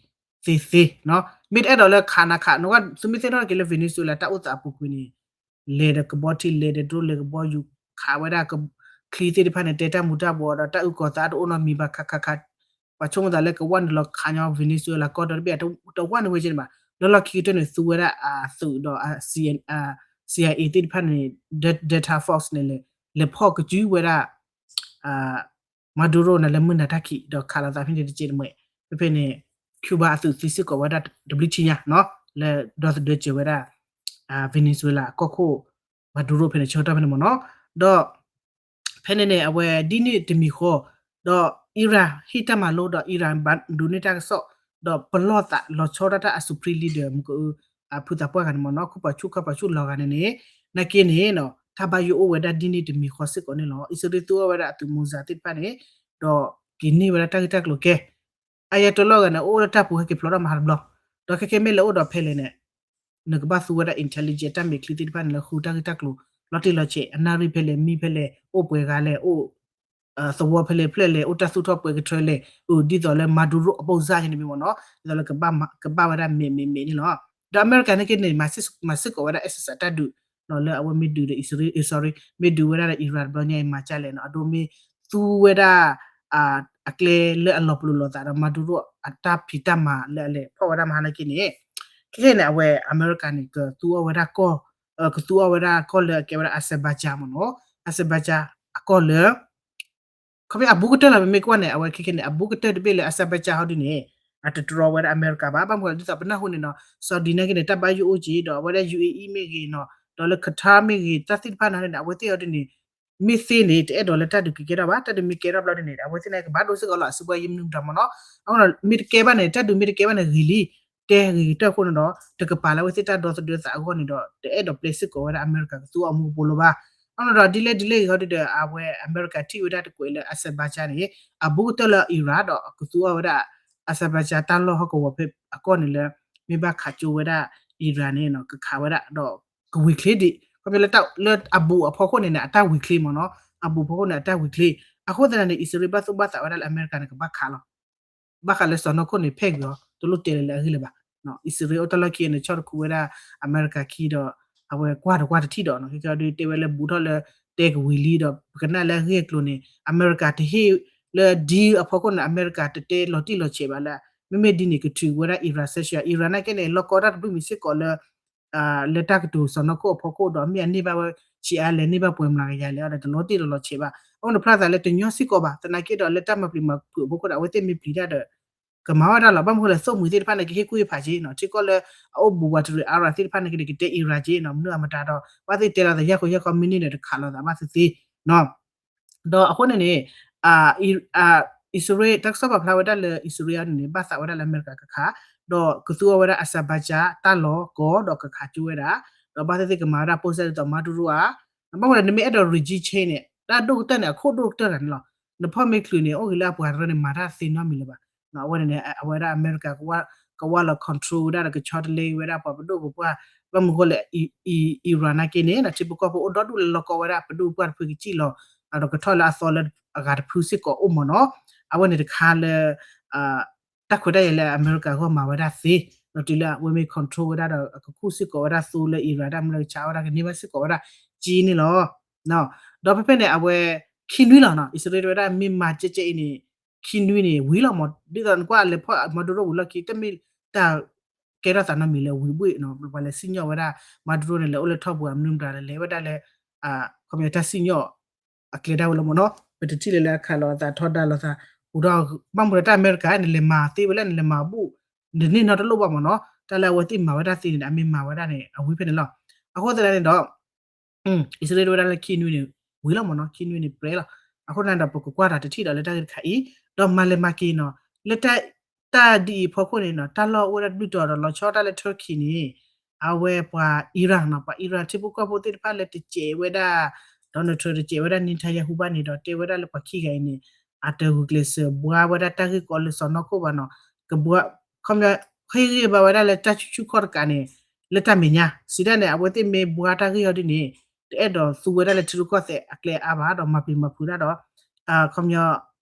သ့သ့နီၤ မ့ၢ်တအဲၣ်ဒိးလၢခးနၤခး နကွၢ်သုမ့ၢ်သ့ၣ်နီၣ်ထီၣ်က့ၤလၢ Venezuela တၢ်အိၣ်သးအပူၤကွံာ်န့ၣ် လဲၤဒီးကဘီထံ လဲၤဒီး drone လဲၤကဘီယူၤ ခးဝဲဒၣ် ချံသ့ၣ်တဖၣ်န့ၣ် တဲတၢ်မူၤတၢ်ဘှီးဒီး တၢ်အုၣ်ကီၤသးတအိၣ်နီတမံၤဘၣ် ခးခးခး ပှၤဆိကမိၣ်သးလၢကဝဲနုာ်လီၤခးညီ Venezuela ကီၢ်ဒီတဘ့ၣ် တဝဲနုာ်ဝဲကဲန့ၣ်ဘၣ် လၢလီၢ်ခံကတၢၢ်န့ၣ် သူဝဲဒၣ်အသုးဒီး CIA သ့ၣ်တဖၣ်န့ၣ် Delta Force န့ၣ် လဲၤဖီၣ်ကစုဝဲဒၣ် Maduro န့ၣ်လၢမုၢ်နၤတၢ်ခံး ဒီးခးလိာ်သးဖဲန့ၣ်တကဲတမှဲာ် ဖဲဖဲန့ၣ် Cuba အသုးသံစ့ၢ်ကီးဝဲဒၣ်တဘျုးထံၣ်ညါနီၤ လၢဒီသဒၢစၢၤဝဲဒၣ် Venezuela အကီၢ်ခိၣ် Maduro ဖဲန့ၣ် ဆၢကတီၢ်ဖဲန့ၣ်မ့ၢ်နီၤ ဒီး ဖဲန့ၣ်န့ၣ် အဝဲဒ်န့ၣ်တမံၤဃီ ဒီး Iran ဟ့ၣ်တၢ်မၤလိဒီး Iran ဘၣ်ဒိးန့ၢ်တၢ်ကစီၣ် ဒီးပလီၢ်သးလီၤဆီဒၣ်တၢ်အ supreme leader မုၢ်ကအု အဖုသးပှၢ်ဂၤန့ၣ်မ့ၢ်နီၤ ခိၣ်ပှၤဆူၣ်ခီၣ်ပှၤဆူၣ်လီၤဂၤန့ၣ်န့ၣ် နာ်က့န့ၣ် တၢ်ဘၣ်ယိၣ်အိၣ်ဝဲဒၣ်ဒ်န့ၣ်တမံၤဃီစ့ၢ်ကီးန့ၣ်လီၤ. အံၣ်စရ့လးသူအီၤဝဲဒၣ်အသုး missile သ့ၣ်တဖၣ်န့ၣ် ဒီးက့ၤန့ၢ်ဝဲဒၣ်တၢ်ဂ့ၢ်တၢ်ကျိၤကဲ Ayatollah ဂၤန့ၣ် အိၣ်လၢတၢ်ပူၤဟဲက့ၤဖျိးထီၣ်မဟါတဘျီ ဒီးခဲကဲမ့ၢ်လဲၤအိၣ်ဒီးဖဲလဲၣ်န့ၣ် နကဘၣ်သူဝဲဒၣ် intelligence တၢ်မဲာ်ချံသ့ၣ်တဖၣ်န့ၣ် လၢဃုတၢ်ဂ့ၢ်တၢ်ကျိၤ လီၤတံၢ်လီၤဆဲး အနၣ်ရံၣ်ဖဲလဲၣ် မံဖဲလဲၣ် အိၣ်ပှဲၤဂၤလဲၣ် အိၣ် သဝီဖဲလဲၣ်ဖျၢၣ်လဲၣ် အိၣ်တၢ်သူၣ်ထီၣ်ပှဲၤကထၢလဲၣ် အဒ်သိးလၢ Maduro အပိၢ်စၢ်န့ၣ်မ့ၢ်မ့ၢ်နီၤ ဒ်သိးလၢကဘၣ်ဝဲဒၣ်မဲာ်မဲာ်မဲာ်န့ၣ်လီၤ. ဒီးအမဲရကၤန့ၣ်က့န့ၣ် မၤစ့ၢ်ကီးဝဲဒၣ် exercise တၢ်ဒုး လၢအဝဲမ့ၢ်ဒုးဒီး အံၣ်စရ့လး sorry မ့ၢ်ဒုးဝဲဒၣ်ဒီး Iran တဘျီညါအံၤမၤကၢ်လဲၣ်နီၤ အဒိမ့ၢ်သူဝဲဒၣ် အကျဲလၢအလီၤပလိာ်လိာ်သးဒီး Maduro အတၢ်ဖံးတၢ်မၤလၢအလဲၤဖီၣ်ဝဲဒၣ်မဟါနာ်က့န့ၣ် ခဲခဲန့ၣ် အဝဲအမဲရကၤန့ၣ် ကသူအီၤဝဲဒၣ်ကီၢ် ကသူအီၤဝဲဒၣ်ကီၢ်လၢအကဲဝဲဒၣ် Azerbaijan မ့ၢ်နီၤ Azerbaijan အကီၢ်လၢ ခီဖျိအဘူးကတၢၢ်လီၤ ပမ့ၢ်ကွၢ်န့ၣ် အဝဲခဲခဲန့ၣ် အဘူးကတၢၢ်တဘ့ၣ်လၢ Azerbaijan ဟီဒုန့ၣ် အတတြီဝဲဒၣ်အမဲရကၤဘၣ် ဘၣ်မနုၤဒ်သိးပနၢ်ဟူန့ၣ်နီၤ Saudi နာ်က့န့ၣ် တၢ်ဘၣ်ယိၣ်အိၣ်က့ၤ ဒီးအဝဲဒၣ် UAE မ့ၢ်ဂ့ၤနီၤ ဒီးလၢ Qatar မ့ၢ်ဂ့ၤ တၢ်သ့ၣ်တဖၣ်န့ၣ် အဝဲသ့ၣ်ဟီဒုန့ၣ် မ့ၢ်သ့န့ၣ် တအဲၣ်ဒိးလၢတၢ်ဒုးကကဲထီၣ်ဘၣ် တၢ်ဒုးမ့ၢ်ကဲထီၣ်ဘျီဒုန့ၣ် အဝဲသ့ၣ်န့ၣ်ကဘၣ်ဒိစ့ၢ်ကီးလီၤ အစုဘၣ်ယံာ်မနုၤမတၤမ့ၢ်နီၤ အဃိမ့ၢ်တကဲဘၣ်န့ၣ် တၢ်ဒုးမ့ၢ်တကဲဘၣ်န့ၣ်ဂ့ၤလံ တဲဂ့ၤကတၢၢ်အဃိန့ၣ်ဒီး တကပၤလၢအဝဲသ့ၣ်တၢ်ဒီသဒၢသးအဂီၢ်န့ၣ်ဒီး တအဲၣ်ဒိးပျဲစ့ၢ်ကီးဝဲဒၣ်အမဲရကၤကသူအီၤမူကပိာ်လိဘၣ် အဃိန့ၣ်ဒီး ဒ်လဲၣ်ဒ်လဲၣ်ဂ့ၤဟီဒုဒီး အဝဲအမဲရကၤထံၣ်ဝဲဒၣ်တကွဲးလၢ Azerbaijan န့ၣ် အဘူးကတၢၢ်လၢ Iran ဒီးကသူအီၤဝဲဒၣ် Azerbaijan တၢ်လီၢ်ဟီၣ်ကဝီၤဖဲအကီၢ်န့ၣ်လၢ မ့ၢ်ဘၣ်ခးကၠိဝဲဒၣ် Iran န့ၣ် ကခးဝဲဒၣ်ဒီး ကဝံၤချ့ဒံး ခီဖျိလၢအဘူးအဖီခိၣ်န့ၣ်န့ၣ် အတၢ်ဝံၤချ့မ့ၢ်နီၤ အဘူးဖီခိၣ်န့ၣ် အတၢ်ဝံၤချ့ အဃိသတးန့ၣ် အံၣ်စရ့လးဘၣ်သူၣ်ဘၣ်သးဝဲဒၣ်လၢအမဲရကၤန့ၣ် ကဘၣ်ခးလီၤ ဘၣ်ဃးလၢစီၢ်နီၤခိၣ်န့ၣ် ဖဲၣ်ကွံာ်အီၤ တလိၣ်တဲလၢၤလၢအဂ့ၢ်လၢၤဘၣ် အံၣ်စရ့လးအိၣ်တၢ်လီၢ်ခံန့ၣ် ဆီၣ်တခူဝဲဒၣ်အမဲရကၤခံဒီး အဝဲကွၢ်တကွၢ်တထံၣ်ဒီး ခဲကဲဒုတဲဝဲလၢဘူးထီၣ်လၢ တဲကဝံၤလံဒီး ပကနၣ်လၢအဂ့ၢ်အကျိၤန့ၣ် အမဲရကၤတဟ့ၣ်လၢ deal အဖီခိၣ်န့ၣ် အမဲရကၤတတဲလီၤတံၢ်လီၤဆဲးဘၣ်လၢ မ့မ့ၢ်ဒ်န့ၣ်ကထုးဝဲဒၣ် Iran sanction Iran နာ်က့န့ၣ် လီၢ်ကီတၢ်တဘျုးမံၤစ့ၢ်ကီးလၢ လၢတၢ်ကတိၤစီၢ်နီၤခိၣ်အဖီခိၣ်ဒီး မ့ၢ်အန့ၢ်ဘၣ်ဝဲ ဆံးအါလဲၣ် န့ၢ်ဘၣ်ပှဲၤမျးကယၤလဲၣ်ဒီး တလီၤတံၢ်တလီၤဆဲးဘၣ် အဃိန့ၣ်ဖျါသးလၢတညီစ့ၢ်ကီးဘၣ် သနာ်က့ဒီးလၢတၢ်မၤပျံၤမၤဖုးအဖီခိၣ်ဒီး အဝဲသ့ၣ်မ့ၢ်ပျံၤတၢ်ဒီး ကမၤဝဲဒၣ်လီၤ ဘၣ်မနုၤဃိလဲၣ် သိၣ်မှံၤသ့ၣ်တဖၣ်န့ၣ် ကဟ့ၣ်ကူၣ်ဟ့ၣ်ဖးက့နီၤ ထံကီၢ်လၢအအိၣ်ဘူးဝးတရံးအါရၤသ့ၣ်တဖၣ်န့ၣ်က့န့ၣ် ကတဲ Iran က့နီၤ မနုၤအမတၤဒီး ဘၣ်သ့ၣ်တဲလီၤသးယၢ်ခီယၢ်ခီမ့ၢ်န့ၢ်န့ၣ် တခးလီၤသးဘၣ်သ့သ့နီၤ ဒီးအဃိန့ၣ်န့ၣ် အံၣ်စရ့လး တၢ်ကစီၣ်ပာ်ဖျါဝဲဒၣ်လၢအံၣ်စရ့လးန့ၣ်န့ၣ် ဘၣ်သးဝဲဒၣ်လၢအမဲရကၤကခး ဒီးကသူအီၤဝဲဒၣ် Azerbaijan တၢ်လီၢ်ကီၢ်ဒီးကခးကၠိဝဲဒၣ် ဒီးဘၣ်သ့ၣ်သ့ၣ်ကမၤဝဲဒၣ် ပိၢ်စၢ်ဒ်သိး Maduro ဧါ ဘၣ်မနုၤလဲၣ် နမ့ၢ်အဲၣ်ဒိး regime change န့ၣ် တၢ်ဒိၣ်ကတၢၢ်န့ၣ် အခိၣ်ဒိၣ်ကတၢၢ်တဂၤန့ၣ်လီၤ နဖီၣ်မ့ၢ်ချုးန့ၣ် အိၣ်ဂ့ၤလၢအပှၤတရၢန့ၣ် မၤတၢ်သ့နီတမံၤလၢၤဘၣ် အဝဲန့ၣ်န့ၣ် အဝဲဒၣ်အမဲရကၤ ကဝၢ်လီၤ control ဝဲဒၣ်ဒီးကဆီတလဲဝဲဒၣ်ပှၤပဒိၣ်ပပှၢ် ဘၣ်မနုၤဃိလဲၣ် Iran နာ်က့န့ၣ် ထံဖိကီၢ်ဖိအိၣ်ဒီဒူၣ်လၢလီၢ်ကီဝဲဒၣ်ပဒိၣ်ပပှၢ်တဖုကစံၣ်လီၤ ဒီးကထီၣ်လၢအသီလၢအဂၤတဖုစ့ၢ်ကီးအိၣ်မ့ၢ်နီၤ အဝဲန့ၣ်တခါလၢ တၢ်ခွဲးတၢ်ယာ်လၢအမဲရကၤအဂီၢ်မၤဝဲဒၣ်သ့ ဒီးတုၤလၢအဝဲမ့ၢ် control ဝဲဒၣ်ဒီး အကခူၣ်စ့ၢ်ကီးဝဲဒၣ်သိလၢ Iran တၢ်မနုၤလဲၣ်ကဆးဝဲဒၣ် ကန့ၢ်ဘၣ်စ့ၢ်ကီးဝဲဒၣ်က့န့ၣ်လီၤ. ဒီးဖဲဖဲန့ၣ် အဝဲ ခံနွံလီၤနီၤ အံၣ်စရ့လးတဲဝဲဒၣ်မ့ၢ်မၤကဲကဲအံၤန့ၣ် ခံနွံန့ၣ် ဝံၤလီၤမး ဒ်သိးနကွၢ်လဲၤဖီၣ် Maduro ဝံၤလီၢ်ခံ တမ့ၢ်တၢ်ကဲထီၣ်သးနီတမံၤလၢဝံၤဘၣ်နီၤ ပှၤလဲၤစံၣ်ညီၣ်ဝဲဒၣ် Maduro န့ၣ် လဲၤအိၣ်လၢထီၣ်ပှၤမနုၤမတၤ လဲၤဝဲဒၣ်လၢ ခီပညီတၢ်စံၣ်ညီၣ် အကျဲဒၣ်ဝဲလီၤမးနီၤ ပတထံၣ်လၢလၢအခးလီၤအသးထီဒါလိာ်သး ဟူးထီၣ် ဘၣ်မနုၤဒီးတၢ်အမဲရကၤ နလဲၤမၤသ့ဝဲလၢနလဲၤမၤဘူၣ် နန့ၢ်နီတလိၣ်ဘၣ်မးနီၤ တၢ်လၢအဝဲသ့ၣ်မၤဝဲဒၣ်သ့န့ၣ် အမ့ၢ်မၤဝဲဒၣ်န့ၣ် အဝံၤဖဲန့ၣ်လီၤ. အဃိသတးန့ၣ်ဒီး အံၣ်စရ့လးတဲဝဲဒၣ်လၢခံနွံန့ၣ် ဝံၤလီၤမးနီၤ ခံနွံန့ၣ်ပြဲလီၤ. အဃိသတးန့ၣ်ဒီး ပကကွၢ်တၢ်တထံၣ်ဒီးလၢတၢ်ဂ့ၢ်တခါအံၤ ဒီးမၤလဲၤမၤက့ၤနီၤ လၢ တၢ်ဒ်အံၤအဖီခိၣ်န့ၣ်နီၤ တၢ်လီၢ်အိၣ်ဝဲဒၣ်တဘျုးတီၤဒီးလီၤဆီဒၣ်တၢ်လၢ Turkey န့ၣ် အဝဲပှၤ Iran နီၤ ပှၤ Iran ထံဖိကီၢ်ဖိသ့ၣ်တဖၣ်လၢတစဲးဝဲဒၣ် Donald Trump တစဲးဝဲဒၣ် Netanyahu ဘၣ်န့ၣ်ဒီး တဲဝဲဒၣ်လၢပှၤခံဂၤအံၤန့ၣ် အတဂုာ်ကျဲးစၢးဘှါဝဲဒၣ်တၢ်ဂ့ၢ်ကီလၢစီၢ်နီၤခိၣ်ဘၣ်နီၤ ကဘှါ ခီပညီ ဟ့ၣ်ဂံၢ်ဘါဝဲဒၣ်လၢတၢ်ဆူၣ်ဆူၣ်ခီၣ်တကးန့ၣ် လၢတၢ်မဲာ်ညါ စံးဒၣ်န့ၣ် အဝဲသ့ၣ်မ့ၢ်ဘှါတၢ်ဂ့ၢ်အီၤဒ်န့ၣ် တအဲၣ်ဒိးသူဝဲဒၣ်လၢထံရူၢ်ကီၢ်သဲးအကျဲအါဘၣ်ဒီးမၤပျံၤမၤဖုးဒၣ်ဒီး ခီပညီ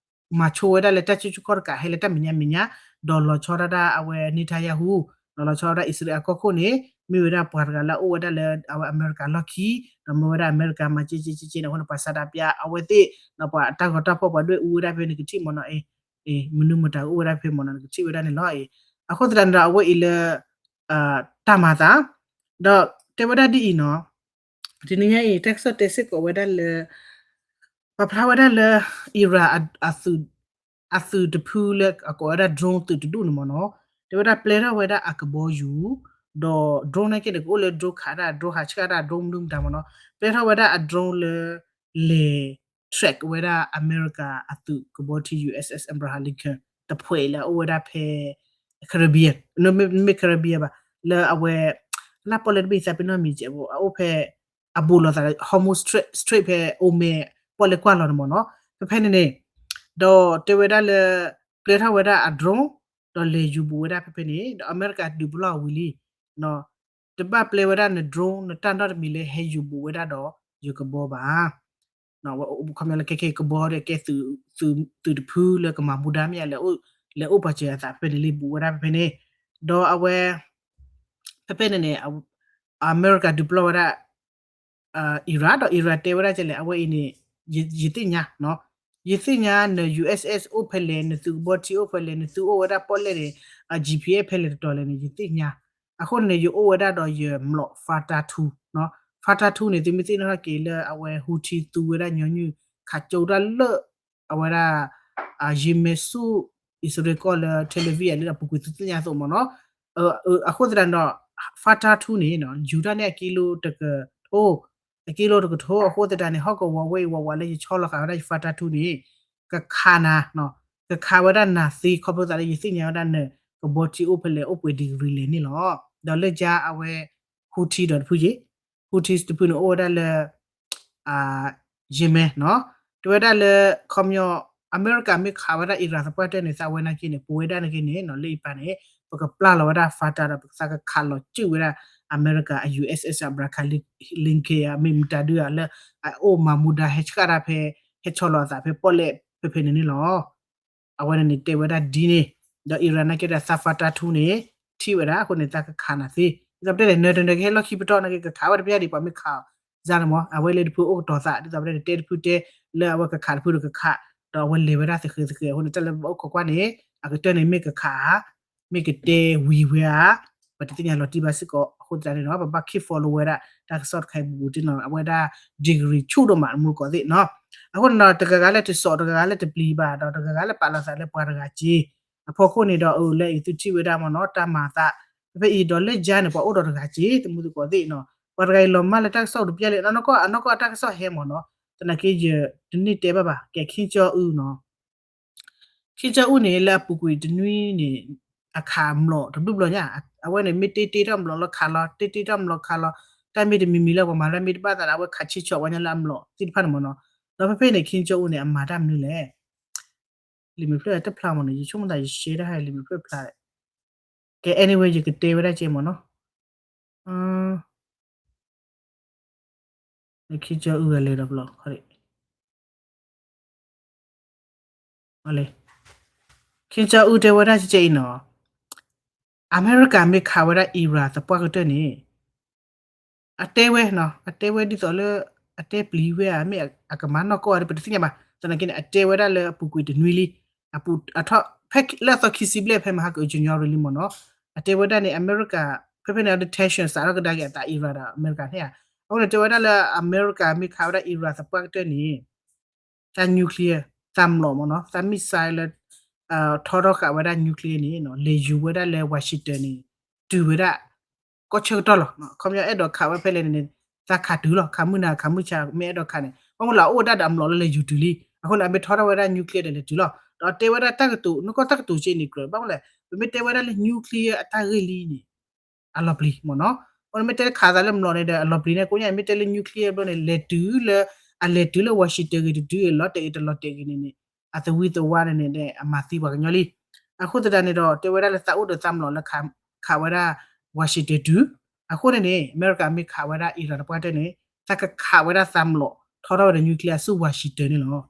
မၤဆိဝဲဒၣ်လၢတၢ်ဆူၣ်ဆူၣ်ခီၣ်တကးဟဲလၢတၢ်မဲာ်ညါမဲာ်ညါ ဒီးလီၤဆီဒၣ်တၢ်အဝဲ Netanyahu ဒီးလီၤဆီဒၣ်အံၣ်စရ့လးအကီၢ်ခိၣ်န့ၣ် မ့ၢ်ဝဲဒၣ်ပှၤတဂၤလၢအအိၣ်ဝဲဒၣ်လၢအဝဲအမဲရကၤလီၢ်ခံ ဒီးမ့ၢ်ဝဲဒၣ်အမဲရကၤမၤက့က့က့က့န့ၣ် အဃိန့ၣ် ပှၤဆန္ဒပြအဝဲသ့ၣ် ဒီးပှၤတၢ်ဂီၤတၢ်ဖီၣ်ပှၤဒွဲၣ်အူဝဲဒၣ်ဖဲန့ၣ် နကထံၣ်မးနီၤ အ့ မနုၤမတၤကအိၣ်ဝဲဒၣ်ဖဲမးနီၤ နကထံၣ်ဝဲဒၣ်န့ၣ်လီၤအ့ အဃိသတးန့ၣ်ဒီးအဝဲအံၤလၢ တၢ်မၤသး ဒီးတဲဝဲဒၣ်ဒ်အံၤနီၤ တနံၤညါအံၤ တၢ်ကစီၣ်တဲစ့ၢ်ကီးဝဲဒၣ်လၢ ပာ်ဖျါဝဲဒၣ်လၢ Iran အသုးတဖုလၢအကိးဝဲဒၣ် drone သုးတဒူၣ်န့ၣ်မ့ၢ်နီၤ တဲဝဲဒၣ်ပျဲထီၣ်ဝဲဒၣ်အကဘီယူၤ ဒီး drone နာ်က့န့ၣ် ကအိၣ်လၢ drone ခးဒၣ် drone ဟးဆှၣ်တၢ် drone မနုၤမတၤမ့ၢ်နီၤ ပျဲထီၣ်ဝဲဒၣ်အ drone လၢ လဲၤ track ဝဲဒၣ်အမဲရကၤအသုးကဘီထံ USS Abraham Lincoln တဖှဲးလၢအအိၣ်ဝဲဒၣ်ဖဲ Caribbean မ့ၢ် Caribbean ဘၣ် လၢအဝဲ လၢပီၣ်လဲၣ်တဘ့ၣ်သးပ့ၤနီၣ်မံၤကဲး အအိၣ်ဖဲ အဘူးလိာ်သး Hormuz Strait ဖဲ Oman ပီၣ်လဲၣ်ကွၢ်လီၤန့ၣ်မ့ၢ်နီၤ ဖဲဖဲန့ၣ်န့ၣ် ဒီးတဲဝဲဒၣ်လၢ ပျဲထီၣ်ဝဲဒၣ်အ drone ဒီးလဲၤယူၤဘူးဝဲဒၣ်ဖဲဖဲန့ၣ် ဒီးအမဲရကၤဒုးပလီၢ်ဝံၤလံ တဘၣ်ပျဲဝဲဒၣ်န drone နတၢ်နီတမံၤလၢဟဲယူၤဘူးဝဲဒၣ်ဒီးယကဘီဘၣ် ခီပညီလၢခဲခဲကဘီဒီးကဲသုးတဖုလၢကမၤမူဒါမ့ၢ်ဧါ လဲၤအိၣ်ပှၤစၢၤအသးဖဲန့ၣ်လံ ဘူးဝဲဒၣ်ဖဲဖဲန့ၣ် ဒီးအဝဲ ဖဲဖဲန့ၣ်န့ၣ် အမဲရကၤဒုးပလီၢ်ဝဲဒၣ် Iran ဒီး Iran တဲဝဲဒၣ်ကလဲၣ် အဝဲအံၤန့ၣ် ယသ့ၣ်ညါ ယသ့ၣ်ညါန USS အိၣ်ဖဲလဲၣ် နသုးကဘီထံအိၣ်ဖဲလဲၣ် နသုးအိၣ်ဝဲဒၣ်ပီၣ်လဲၣ်န့ၣ် GPS ဖဲလဲၣ်တတီၤလဲၣ်န့ၣ် ယသ့ၣ်ညါ အဃိန့ၣ်န့ၣ် ယအိၣ်ဝဲဒၣ်ဒီးယမျိာ် Fatah two နီၤ Fatah two န့ၣ် သုမ့ၢ်သ့ၣ်နီၣ်ထီၣ်က့ၤလၢအဝဲ Houthi သူဝဲဒၣ်ညီနုၢ် ခးကၠိတၢ်လၢ အဝဲဒၣ် ယံၤမဲာ်ဆူၣ် အံၣ်စရ့လးကီၢ်လၢ Tel Aviv လၢအပူၤကွံာ်သုသ့ၣ်ညါအသိးမ့ၢ်နီၤ အဃိသတးန့ၣ်ဒီး Fatah two န့ၣ် ယူၤတၢ်န့ၣ်အကံလိတကထိ အကံလိတကထိ အဃိသတးန့ၣ် ဟီၣ်ကဝီၤဝဲအံၤဝးဝးလၢယဆီလီၤဃာ်ဝဲဒၣ်ယ Fatah two န့ၣ် ကခးနၤ ကခးဝဲဒၣ်နၤသ့ ခီဖျိသးလၢယသ့ၣ်ညါဝဲဒၣ်န ကဘီထံအိၣ်ဖဲလဲၣ် အိၣ်ပှဲၤ degree လဲၣ်န့ၣ်လီၤ. ဒီးလၢယါအဝဲ Houthi ဒီးတဖုယ့ၣ် Houthi တဖုန့ၣ်အိၣ်ဝဲဒၣ်လၢ ယံၤမဲာ်နီၤ တဲဝဲဒၣ်လၢ ခီပညီ အမဲရကၤမ့ၢ်ခးဝဲဒၣ် Iran သပှၢ်တၢၢ်န့ၣ် သးဝဲနာ်က့န့ၣ် ပဝဲဒၣ်နာ်က့န့ၣ် လၢအံၤပၢ်န့ၣ် ပကပျၢ်လီၤဝဲဒၣ် Fatah ဒီးပကသးကခးလီၤစုၣ်ဝဲဒၣ် အမဲရကၤအ USS Abraham Lincoln မ့ၢ်မတၤဒုးဧါ လၢအအိၣ်မၤမူဒါဟဲဆှၣ်တၢ်ဖဲ ဟဲဆီလီၤအသးဖဲပီၣ်လဲၣ်ဖဲဖဲန့ၣ်န့ၣ်လီၤ. အဝဲန့ၣ်န့ၣ်တဲဝဲဒၣ်ဒ်န့ၣ် ဒီး Iran နာ်က့ဒီးသး Fatah two န့ၣ် ထံၣ်ဝဲဒၣ်အဃိန့ၣ် သးကခးနၤသ့ ဒ်သိးပတဲန့ၣ် နၢၤတနၢၤကဟဲလီၢ်ခံပတီၢ်နာ်က့ ကခးဝဲတပျၢ်ဒံး ပှၤမ့ၢ်ခးအီၤစါန့ၣ်မ့ၢ် အဝဲလၢတဖုအိၣ်ကတီၤသး ဒ်သိးပတဲန့ၣ် တဲတဖုတဲ လၢအဝဲကခးတဖုဒီးကခး ဒီးအဝဲလဲၤဝဲဒၣ်သဃဲၤသဃဲၤအဃိန့ၣ် တၢ်လၢပဘၣ်အိၣ်ခိးကွၢ်န့ၣ် အကတၢၢ်န့ၣ်မ့ၢ်ကခးဧါ မ့ၢ်ကတဲဝံၤဝဲဧါ ပတသ့ၣ်ညါလီၤတံၢ်ဘၣ်စ့ၢ်ကီး အဃိသတးန့ၣ်ဒီး ပဘၣ် keep follow ဝဲဒၣ် တၢ်ကစီၣ်တခါအံၤဘူးဘူးတ့ၢ်နီၤ အဝဲဒၣ် degree ဆူၣ်ဒိၣ်မးမူကီးသ့ၣ်နီၤ အဃိန့ၣ်ဒီး တဂၤဂၤလၢတစိာ် တဂၤဂၤလၢတပျံၤဘၣ် ဒီးတဂၤဂၤလၢပာ်လီၤသးလၢပှၤတဂၤက့ အဖီခိၣ်န့ၣ်ဒီး အၢ လၢအံၤသုထံၣ်ဝဲဒၣ်မ့ၢ်နီၤ တၢ်မၤသး ဖဲဖဲအံၤဒီးလၢယါန့ၣ် ပှၤအိၣ်ဒီးတဂၤက့ တမူသကိးသ့ၣ်နီၤ ပှၤတဂၤအံၤလီၤမၢ်လၢတၢ်ကစီၣ်တပျၢ်လဲၣ် နီၢ်နီၢ်ကီၢ် အနီၢ်ကီၢ်အတၢ်ကစီၣ်ဟဲမ့ၢ်နီၤ သနာ်က့ယတန့ၢ်တဲဘၣ်ဘၣ် ကဲ Kim Jong Un နီၤ Kim Jong Un န့ၣ် လၢအပူၤကွံာ်တနွံန့ၣ် အခးမျိာ်တဘျုးဘျီညါ အဝဲန့ၣ် မ့ၢ်တ့တ့ထီၣ်မျိာ်လီၤခးလီၤ တ့တ့ထီၣ်မျိာ်ခးလီၤ တၢ်မ့ၢ်တမံၤမံၤလၢပှၤမၤတၢ်မ့ၢ်တဘၣ်သးဒီး အဝဲခးဆံဆီၣ်ဝဲညါလၢအမျိာ်သ့ၣ်တဖၣ်န့ၣ်မ့ၢ်နီၤ ဒီးဖဲဖဲန့ၣ် Kim Jong Un န့ၣ် အမၤတၢ်မနုၤလဲၣ် လံာ်မဲာ်ဖျၢၣ်တဖျါမ့ၢ်နီၤ ယဆိကမိၣ်သးယ share တၢ်ဟဲလံာ်မဲာ်ဖျၢၣ်ဖျါ ကဲ anyway ယကတဲဝဲဒၣ်ကဲမ့ၢ်နီၤ Kim Jong Un လဲၤဒီးဘျီ Kim Jong Un တဲဝဲဒၣ်ကဲအံၤနီၤ အမဲရကၤမ့ၢ်ခးဝဲဒၣ် Iran သပှၢ်ကတၢၢ်န့ၣ် အတဲဝဲ, အတဲဝဲဒ်သိးလၢ အတဲပျံၤဝဲဧါ မ့ၢ်အကမၤနီၢ်ကီၢ်ဧါ ပတသ့ၣ်ညါဘၣ်. သနာ်က့န့ၣ် အတဲဝဲဒၣ်လၢအပူၤကွံာ်တနွံလံ, အပူၤအထီၣ် ဖဲလၢအသီခံဆံဘျဲၣ် ဖဲမဟါက January လံမ့ၢ်နီၤ. အတဲဝဲဒၣ်န့ၣ် အမဲရကၤ ဖဲဖဲန့ၣ် အ tension စးထီၣ်ကဒါက့ၤအသး Iran ဒီးအမဲရကၤန့ၣ်ဧါ. အဃိန့ၣ် တဲဝဲဒၣ်လၢအမဲရကၤမ့ၢ်ခးဝဲဒၣ် Iran သပှၢ်ကတၢၢ်န့ၣ် တၢ် nuclear သးမျိာ်မ့ၢ်နီၤ, သး missile လၢ ထီထီၣ်ဃာ်ဝဲဒၣ် nuclear န့ၣ် လဲၤယူၤဝဲဒၣ်လၢ Washington န့ၣ် တုၤဝဲဒၣ် ကီၢ်ဆၢကတီၢ်လီၤ. ခီပညီအဲၣ်ဒိးခးဝဲဖဲလဲၣ်န့ၣ် သးခးတုၤလီၤ, ခးမုၢ်နၤ ခးမုၢ်ဆါ မ့ၢ်အဲၣ်ဒိးခးန့ၣ် ဘၣ်မနုၤလဲၣ် အအိၣ်ဝဲဒၣ်ဒီးအမျိာ်လၢလဲၤယူၤတုၤလံ. အဃိန့ၣ် အမ့ၢ်ထီထီၣ်ဝဲဒၣ် nuclear ဒီးလဲၤတုၤလီၤ. ဒီးတဲဝဲဒၣ်တၢ်ကတိၤ နကီၢ်တၢ်ကတိၤက့န့ၣ်ကြၢး ဘၣ်မနုၤလဲၣ် ပမ့ၢ်တဲဝဲဒၣ်လၢ nuclear အတၢ်ဂ့ၢ်လံန့ၣ် အလီၤပျံၤမ့ၢ်နီၤ. အဃိန့ၣ် မ့ၢ်တဲခးသးလၢမျိာ်န့ၣ်ဒီး အလီၤပျံၤန့ၣ် ကိးညါ မ့ၢ်တဲလၢ nuclear ဘျီန့ၣ် လဲၤတုၤလၢ အလဲၤတုၤလၢ Washington ဂ့ၤ တတုၤဂ့ၤ လီၤတဲာ်ဂ့ၤ တလီၤတဲာ်ဂ့ၤန့ၣ်န့ၣ် အသဝံသဝါန့ၣ်န့ၣ်ဒီး အမၤသံပှၤကညီလံ. အဃိသတးန့ၣ်ဒီး တဲဝဲဒၣ်လၢသးအိၣ်ဒီးသးမျိာ်လၢ ခးဝဲဒၣ် Washington တုၤ, အဃိန့ၣ်န့ၣ် အမဲရကၤမ့ၢ်ခးဝဲဒၣ် Iran တပှၢ်တၢၢ်န့ၣ် သးကခးဝဲဒၣ်သးမျိာ် ထီထီၣ်ဝဲဒီး nuclear ဆူ Washington န့ၣ်လီၤ.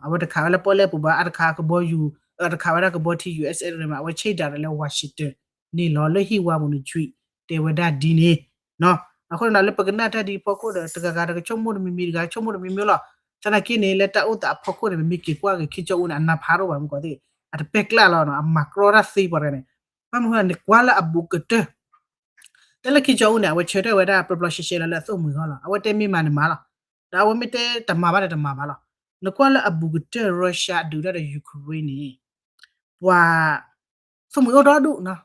အဝဲတခးဝဲလၢပီၣ်လဲၣ်ပူၤဘၣ်, အတခးကဘီယူၤ, အတခးဝဲဒၣ်ကဘီထံ ယူၣ်အဲၣ်စဲၣ် မး, အဝဲဆ့ၣ်ဒၣ်ဒီးလၢ Washington န့ၣ်လီၤ. လၢဟံၣ်ဝါပူၤန့ၣ် ဆွံး တဲဝဲဒၣ်ဒ်န့ၣ် အဃိန့ၣ်ဒီး လၢပကနၣ်တၢ်ဒ်အဖီခိၣ်ဒီး တဂၤဂၤတကဆိကမိၣ်တမံၤမံၤ တဂၤဆိကမိၣ်တမံၤမံၤလီၤ. သနာ်က့န့ၣ် လၢတၢ်အိၣ်သးအဖီခိၣ်န့ၣ် ပမ့ၢ်က့ၤကွၢ်က့ၤ Kim Jong Un န့ၣ် အနၢ်ဖးတအိၣ်ဘၣ် မ့ၢ်ကီးသ့ၣ် အတပဲာ်ကျၢ်လီၤ, အမၤကြီတၢ်သ့ပှၤတဂၤန့ၣ်. ဘၣ်မနုၤဃိ နကွၢ်လၢအဘူးကတၢၢ် တၢ်လၢ Kim Jong Un န့ၣ် အဝဲဆၢထၢၣ်ဝဲဒၣ် ပျီပျီရှဲရှဲလီၤ လၢအသိၣ်မှံၤအဂီၢ်လီၤ. အဝဲတဲမ့ၢ်မၤန့ၣ်မၤလီၤ. ဒီးအဝဲမ့ၢ်တဲတမၤဘၣ်ဒီးတမၤဘၣ်လီၤ. နကွၢ်လၢအဘူးကတၢၢ် Russia ဒုးတၢ်ဒီး Ukraine န့ၣ် ပှၤ သိၣ်မှံၤအိၣ်ဒီဒူၣ်နီၤ,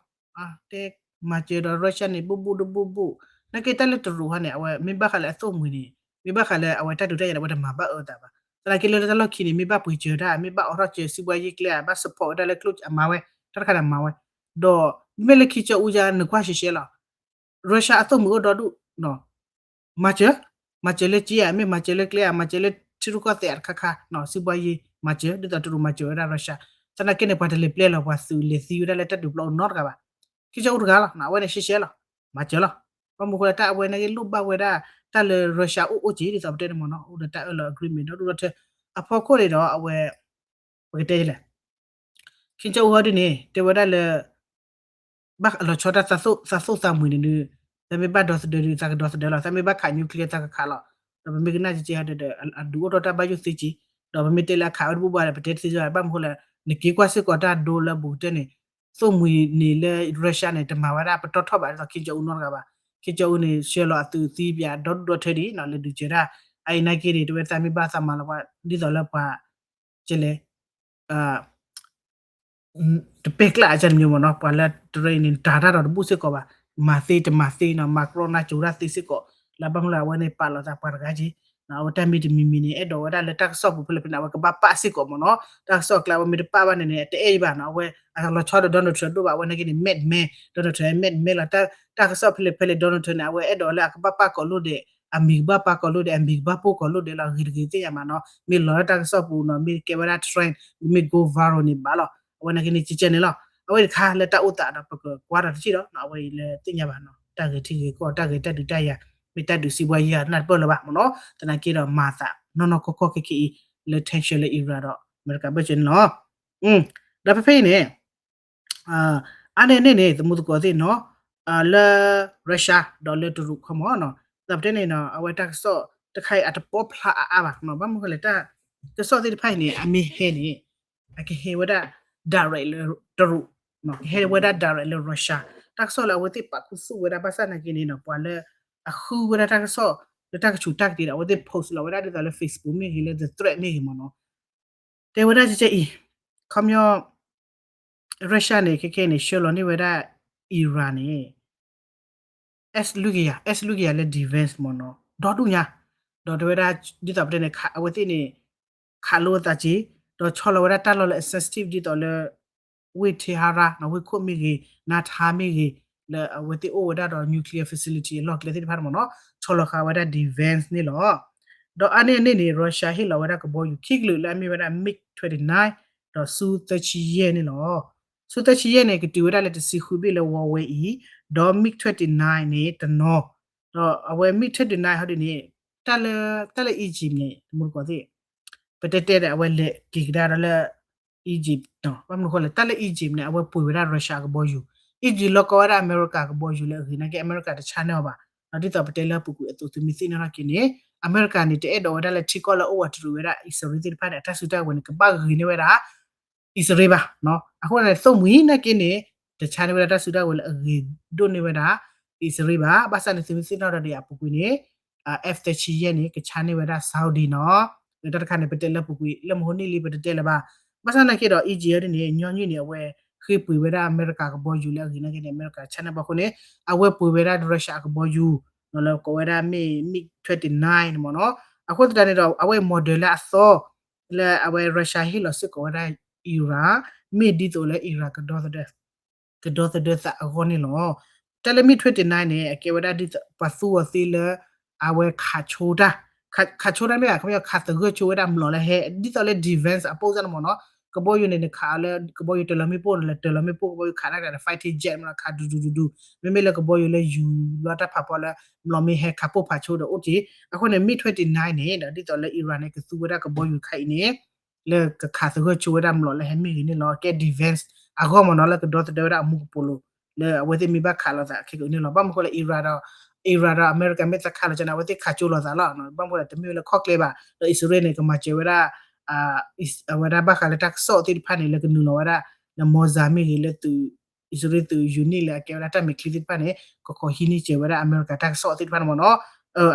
တဲမၤစၢၤဒီး Russia န့ၣ် ဘူးဘူးတဘူးဘူး, နာ်က့တၢ်လၢတရူးဟီန့ၣ် အဝဲမ့ၢ်ဘၣ်ဃးလၢအသိၣ်မှံၤန့ၣ် မ့ၢ်ဘၣ်ဃးလၢအဝဲတၢ်ဒုးတၢ်ယၤန့ၣ် အဝဲတမၤဘၣ်အၢအသးဘၣ်. သနာ်က့လၢတၢ်လီၢ်ခံန့ၣ် မ့ၢ်ဘၣ်ပှ့ၤစၢၤတၢ် မ့ၢ်ဘၣ်အိးထီၣ်စၢၤ စံးဘှါယ့ကျဲ ဘၣ် support ဝဲဒၣ်လၢကျိၣ် အမၤဝဲ တၢ်တခါန့ၣ်မၤဝဲ, ဒီးမ့မ့ၢ်လၢ Kim Jong Un ယၤ နကွၢ်ရှဲရှဲလီၤ. Russia အသိၣ်မှံၤအိၣ်ဒီဒူၣ် မၤစၢၤ, မၤစၢၤလၢက့ဧါ, မ့ၢ်မၤစၢၤလၢကျဲဧါ, မၤစၢၤလၢထံရူၢ်ကီၢ်သဲးအတခါခါ, စံးဘှါယ့ မၤစၢၤ ဒ်သိးတရူးမၤစၢၤဝဲဒၣ် Russia. သနာ်က့န့ၣ် ပှၤတလဲၤပျဲလီၤ ပှၤသုးလဲၤသံဝဲဒၣ်လၢတၢ်ဒုးပျီအိၣ်နီတဂၤဘၣ်. Kim Jong Un တဂၤလီၤ, အဝဲန့ၣ်ရှဲရှဲလီၤ, မၤစၢၤလီၤ. ဘၣ်မနုၤဃိလၢတၢ်အဝဲနာ်က့လိၣ်ဘၣ်ဝဲဒၣ် တၢ်လၢ Russia အိၣ်အိၣ်က့ ဒ်သိးပတဲန့ၣ်မ့ၢ်နီၤ, အိၣ်ဒီးတၢ်အၢၣ်လီၤ agreement ဒီဒူၣ်ဒီထၢ အဖီခိၣ်န့ၣ်ဒီး အဝဲ ပကတဲလဲၣ် Kim Jong Un ဟီဒ်န့ၣ် တဲဝဲဒၣ်လၢ ဘၣ်လီၤဆီတၢ်သးသိၣ်သးမှံၤန့ၣ်ဒီး သးမ့ၢ်ဘၣ်ဒီသဒၢဒီး သးကဒီသဒၢလီၤ, သးမ့ၢ်ဘၣ်ခး nuclear သးကခးလီၤ. ဒီးပမ့ၢ်ကနၣ်ကကဲဟီဒီး အဒုးအိၣ်ထီၣ်တၢ်ဘၣ်ယိၣ်သ့က့, ဒီးပမ့ၢ်တဲလၢအခးဝဲတဘူၣ်ဘၣ်ဒီး ပတဲတသ့ဘၣ်, ဘၣ်မနုၤဃိလဲၣ် နက့ၤကွၢ်စ့ၢ်ကီးတၢ်ဒိလၢအဘူးကတၢၢ်န့ၣ် သိၣ်မှံၤန့ၣ်လၢ Russia န့ၣ် တမၤဝဲဒၣ်ပတီၢ်ထီၣ်ဘၣ်ဒ်သိး Kim Jong Un နီတဂၤဘၣ်. Kim Jong Un န့ၣ် ဆှၢလီၤအသုးသံပၠးဒီဒူၣ်ဒီထၢဒ်နီၤ လဲၤဒုးစၢၤတၢ်, အအံၤနာ်က့န့ၣ် တဝဲသးမ့ၢ်ဘၣ်သးမၤလီၤပှၤ ဒ်သိးလၢပှၤ ကလဲၤ တပဲာ်ကျၢ်အကန့ၣ်မ့ၢ်နီၤ, ပှၤလၢတရၢအံၤန့ၣ် တၤတၢ်ဒီးတဘူၣ်စ့ၢ်ကီးဘၣ်, မၤသ့တမၤသ့နီၤ, မၤကြီနါကၠိတၢ်သ့စ့ၢ်ကီး, လၢဘၣ်မနုၤလၢအဝဲန့ၣ်ပာ်လီၤသးပှၤတဂၤက့ၤ, အဝဲတၢ်မ့ၢ်တမံၤမံၤန့ၣ် အဲၣ်ဒိးဝဲဒၣ်လၢတၢ်ကစီၣ်ပူၤဖဲလဲၣ်ဖဲန့ၣ် အဝဲကဘၣ်ပာ်စ့ၢ်ကီးမ့ၢ်နီၤ, တၢ်ကစီၣ်အကျါအဝဲမ့ၢ်တပာ်ဘၣ်န့ၣ်န့ၣ် အတအဲၣ်ဘၣ်နီၤ, အဝဲအလီၤဆီဒီး Donald Trump ဒိၣ်ဘၣ်, အဝဲနာ်က့န့ၣ် mad man, Donald Trump mad man လီၤ, တၢ်ကစီၣ်ဖဲလဲၣ်ဖဲလဲၣ် Donald Trump န့ၣ် အဝဲအဲၣ်ဒိးလၢအကဘၣ်ပာ်ကိးလိာ်ဒဲး, အမံၤကဘၣ်ပာ်ကိးလိာ်ဒဲး, အမံၤကဘၣ်ပိာ်ကိးလိာ်ဒဲးလီၤ, ဂ့ၤတဂ့ၤသ့ၣ်ညါမးနီၤ, မ့ၢ်လီၤလၢတၢ်ကစီၣ်ပူၤနီၤ, မ့ၢ်ကဲဝဲဒၣ် trend, မ့ၢ် go viral န့ၣ်ဘၣ်လီၤ, အဝဲနာ်က့န့ၣ် ကကဲန့ၣ်လီၤ, အဝဲတခါလၢတၢ်အိၣ်သးဒီးပကကွၢ်ဒီးတထံၣ်ဒီး အဝဲအံၤလၢသ့ၣ်ညါဘၣ်နီၤ, တၢ်ဂ့ၤထံဂ့ၤကီၢ် တၢ်ဂ့ၤတၢ်ဒုးတၢ်ယၤ မ့ၢ်တၢ်ဒုးစံးဘှါယံၤ နၢ်တပၢၢ်လၢၤဘၣ်မ့ၢ်နီၤ, သနာ်က့ဒီးမၤသးနီၢ်နီၢ်ကီၢ်ကီၢ်ခဲခဲအံၤ လၢ tension လၢ Iran ဒီးအမဲရကၤဘၢၣ်စၢၤန့ၣ်လီၤ, ဒီးဖဲဖဲအံၤန့ၣ် အါန့ၢ်န့ၣ်န့ၣ် သမူသကိးသ့ၣ်နီၤ, လၢ Russia ဒီးလၢတရူးခီမီၤနီၤ, ဒီးပတဲန့ၣ်နီၤ အဝဲတၢ်ကစီၣ်တခါအံၤအတပီဖျါအါအါဘၣ်နီၤ, ဘၣ်မနုၤဃိလဲၣ် တၢ်ကစီၣ်သ့ၣ်တဖၣ်အံၤန့ၣ် အမ့ၢ်ဟဲန့ၣ် အကဟဲဝဲဒၣ် direct လၢတရူး, ကဟဲဝဲဒၣ် direct လၢ Russia, တၢ်ကစီၣ်လၢအဝဲသ့ၣ်ပာ်ခူသူၣ်ဝဲဒၣ် ဘၣ်ဆၣ်နာ်က့န့ၣ်နီၤ ပှၤလၢအဃုဝဲဒၣ်တၢ်ကစီၣ် လၢတၢ်ကဆူးတၢ်ကတ့ၤဒီး အဝဲသ့ၣ် post လီၤဝဲဒၣ်ဒ်သိးလၢ Facebook မ့ၢ်ဂ့ၤ လၢ The Thread မ့ၢ်ဂ့ၤမ့ၢ်နီၤ တဲဝဲဒၣ်ကဲကဲအံၤ, ခီပညီ Russia န့ၣ် ခဲခဲန့ၣ် ဆှၢလီၤန့ၢ်ဝဲဒၣ် Iran န့ၣ် S လွံၢ်ကယၤ, S လွံၢ်ကယၤလၢ defense မ့ၢ်နီၤ, ဒီဒူၣ်ညါ, ဒီးတဲဝဲဒၣ် ဒ်သိးပတဲန့ၣ် အဝဲသ့ၣ်န့ၣ် ခးလိာ်သးက့ၤ, ဒီးဆီလီၤဝဲဒၣ်တၢ်လီၢ်လၢအ sensitive ဒ်သိးလၢ ဝ့ၢ် Tehran နီၤ, ဝ့ၢ်ခိၣ်မ့ၢ်ဂ့ၤ, နါထါမ့ၢ်ဂ့ၤ, လၢအဝဲသ့ၣ်အိၣ်ဝဲဒၣ်ဒီး nuclear facility အလီၢ်ကျဲသ့ၣ်တဖၣ်မ့ၢ်နီၤ, ဆီလီၤဃာ်ဝဲဒၣ် defense န့ၣ်လီၤ. ဒီးအါန့ၢ်အန့ၣ်န့ၣ် Russia ဟ့ၣ်လီၤဝဲဒၣ်ကဘီယူၤခံကလုာ်လၢအမ့ၢ်ဝဲဒၣ် MiG twenty-nine ဒီး Su သၢဆံယဲၢ်န့ၣ်လီၤ. Su သၢဆံယဲၢ်န့ၣ် ကတုၤဝဲဒၣ်လၢတဆံဃုဘ့ၣ်လၢဝီဝဲအံၤ, ဒီး MiG twenty-nine န့ၣ်တနီၤ, ဒီးအဝဲ MiG twenty-nine ဟီဒ်န့ၣ် တၢ်လၢ တၢ်လၢ Egypt န့ၣ် သမူသကိးသ့ၣ် ပတဲတဲဒီးအဝဲလဲၤက့ၤကဒါဒီးလၢ Egypt နီၤ, ဘၣ်မနုၤဃိလဲၣ် တၢ်လၢ Egypt န့ၣ် အဝဲပှ့ၤဝဲဒၣ် Russia ကဘီယူၤ အံၤယုၢ်လီၤကိးဝဲဒၣ်အမဲရကၤကဘီယူၤလၢအဂ့ၤနာ်က့ အမဲရကၤတဆါန့ၢ်အီၤဘၣ်. ဒီးဒ်သိးပတဲလၢအပူၤကွံာ်အသိး သုမ့ၢ်သ့ၣ်နီၣ်ထီၣ်က့ၤန့ၣ် အမဲရကၤန့ၣ် တအဲၣ်ဒိးဝဲဒၣ်လၢထံကီၢ်လၢအအိၣ်ဝးတရံးဝဲဒၣ်အံၣ်စရ့လးသ့ၣ်တဖၣ်န့ၣ် အတၢ်စုတၢ်ဝဲၤန့ၣ် ကဘၣ်ဂ့ၤန့ၢ်ဝဲဒၣ် အံၣ်စရ့လးဘၣ်. အဃိန့ၣ် သိၣ်မှံၤနာ်က့န့ၣ် တဆါန့ၢ်ဝဲဒၣ်တၢ်စုတၢ်ဝဲၤလၢအဂ့ၤဒိၣ်န့ၢ်ဝဲဒၣ် အံၣ်စရ့လးဘၣ်. ဘၣ်ဆၣ်န့ၣ် သုမ့ၢ်သ့ၣ်နီၣ်ဒီးဒံးအပူၤကွံာ်န့ၣ် F thirty-five န့ၣ် ကဆါန့ၢ်ဝဲဒၣ် Saudi နီၤ. လၢတၢ်တခါန့ၣ် ပတဲလၢပူၤကွံာ် လၢမဟိနံၣ်လံ ပတတဲလၢၤဘၣ်. ဘၣ်ဆၣ်နာ်က့ဒီး Egypt ဒ်န့ၣ် ညီနုၢ်န့ၣ် အဝဲဃ့ပှ့ၤဝဲဒၣ်အမဲရကၤကဘီယူၤလၢအဂ့ၤနာ်က့န့ၣ် အမဲရကၤဆါန့ၢ်ဘၣ်အဃိန့ၣ် အဝဲပှ့ၤဝဲဒၣ် Russia အကဘီယူၤ လၢကိးဝဲဒၣ်မ့ၢ် MiG twenty-nine န့ၣ်မ့ၢ်နီၤ. အဃိသတးန့ၣ်ဒီး အဝဲ model လၢအသီ လၢအဝဲ Russia ဟ့ၣ်လီၤစ့ၢ်ကီးဝဲဒၣ် Iran မ့ၢ်ဒ်သိးလၢ Iran ကဒီသဒၢသးအဂီၢ်န့ၣ်လီၤ. တၢ်လၢ MiG twenty-nine န့ၣ် အကဲဝဲဒၣ်ဒ်သိးပှၤသူအီၤသ့လၢ အဝဲခးဆိတၢ်, ခးဆိတၢ်မ့ၢ်ဘၣ် ခးသဂၢၢ်ဆိဝဲဒၣ်မျိာ်လၢဟဲ ဒ်သိးလၢ defense အပိၢ်စၢ်န့ၣ်မ့ၢ်နီၤ. ကဘီယူၤန့ၣ် နခးအီၤလၢ ကဘီယူၤတလီၤမ့ၣ်ပိၢ်န့ၣ် လၢတလီၤမ့ၣ်ပိၢ် ကဘီယူၤခးတၢ်ကျါဒီး fighter jet မ့ၢ်နီၤ ခးဒူဒူဒူဒူ, မ့မ့ၢ်လၢကဘီယူၤလၢယူၤလီၤတၢ်ဖးဖီလၢ မျိာ်မ့ၢ်ဟဲခးပိၢ်ဖးဆိဒီးအိၣ်က့ၤ. အဃိန့ၣ် MiG twenty-nine န့ၣ်ဒီး ဒ်သိးလၢ Iran န့ၣ် ကသူဝဲဒၣ်ကဘီယူၤခါအံၤန့ၣ် လၢကခးသဂၢၢ်ဆိဝဲဒၣ်မျိာ်လၢဟဲမ့ၢ်ဂ့ၤန့ၣ်လီၤ. ကဲ defense အဂီၢ်မ့ၢ်နီၤ လၢကဒီသဒၢဝဲဒၣ်အမူကပိာ်လိၤ လၢအဝဲသ့ၣ်မ့ၢ်ဘၣ်ခးလိာ်သးခဲကအုးန့ၣ်လီၤ. ဘၣ်မနုၤဃိလၢ Iran ဒီး Iran ဒီးအမဲရကၤမ့ၢ်သးခးလိာ်သးန့ၣ် အဝဲသ့ၣ်ခးကၠိလိာ်သးလီၤ. ဘၣ်မနုၤဃိလၢတမ့ၢ်ဝဲလၢခီၣ်ကျဲဘၣ် ဒီးအံၣ်စရ့လးန့ၣ် ကမၤစၢၤဝဲဒၣ် အဝဲဒၣ်ဘၣ်ဃးလၢတၢ်ကစီၣ်သ့ၣ်တဖၣ်န့ၣ် လၢကနုာ်လီၤဝဲဒၣ် လၢ Mossad မ့ၢ်ဂ့ၤ လၢသုး အံၣ်စရ့လးသုး unit လၢအကဲဝဲဒၣ်တၢ်မဲာ်ချံသ့ၣ်တဖၣ်န့ၣ် ကခိးဟံးန့ၢ်စၢၤဝဲဒၣ်အမဲရကၤတၢ်ကစီၣ်သ့ၣ်တဖၣ်န့ၣ်မ့ၢ်နီၤ.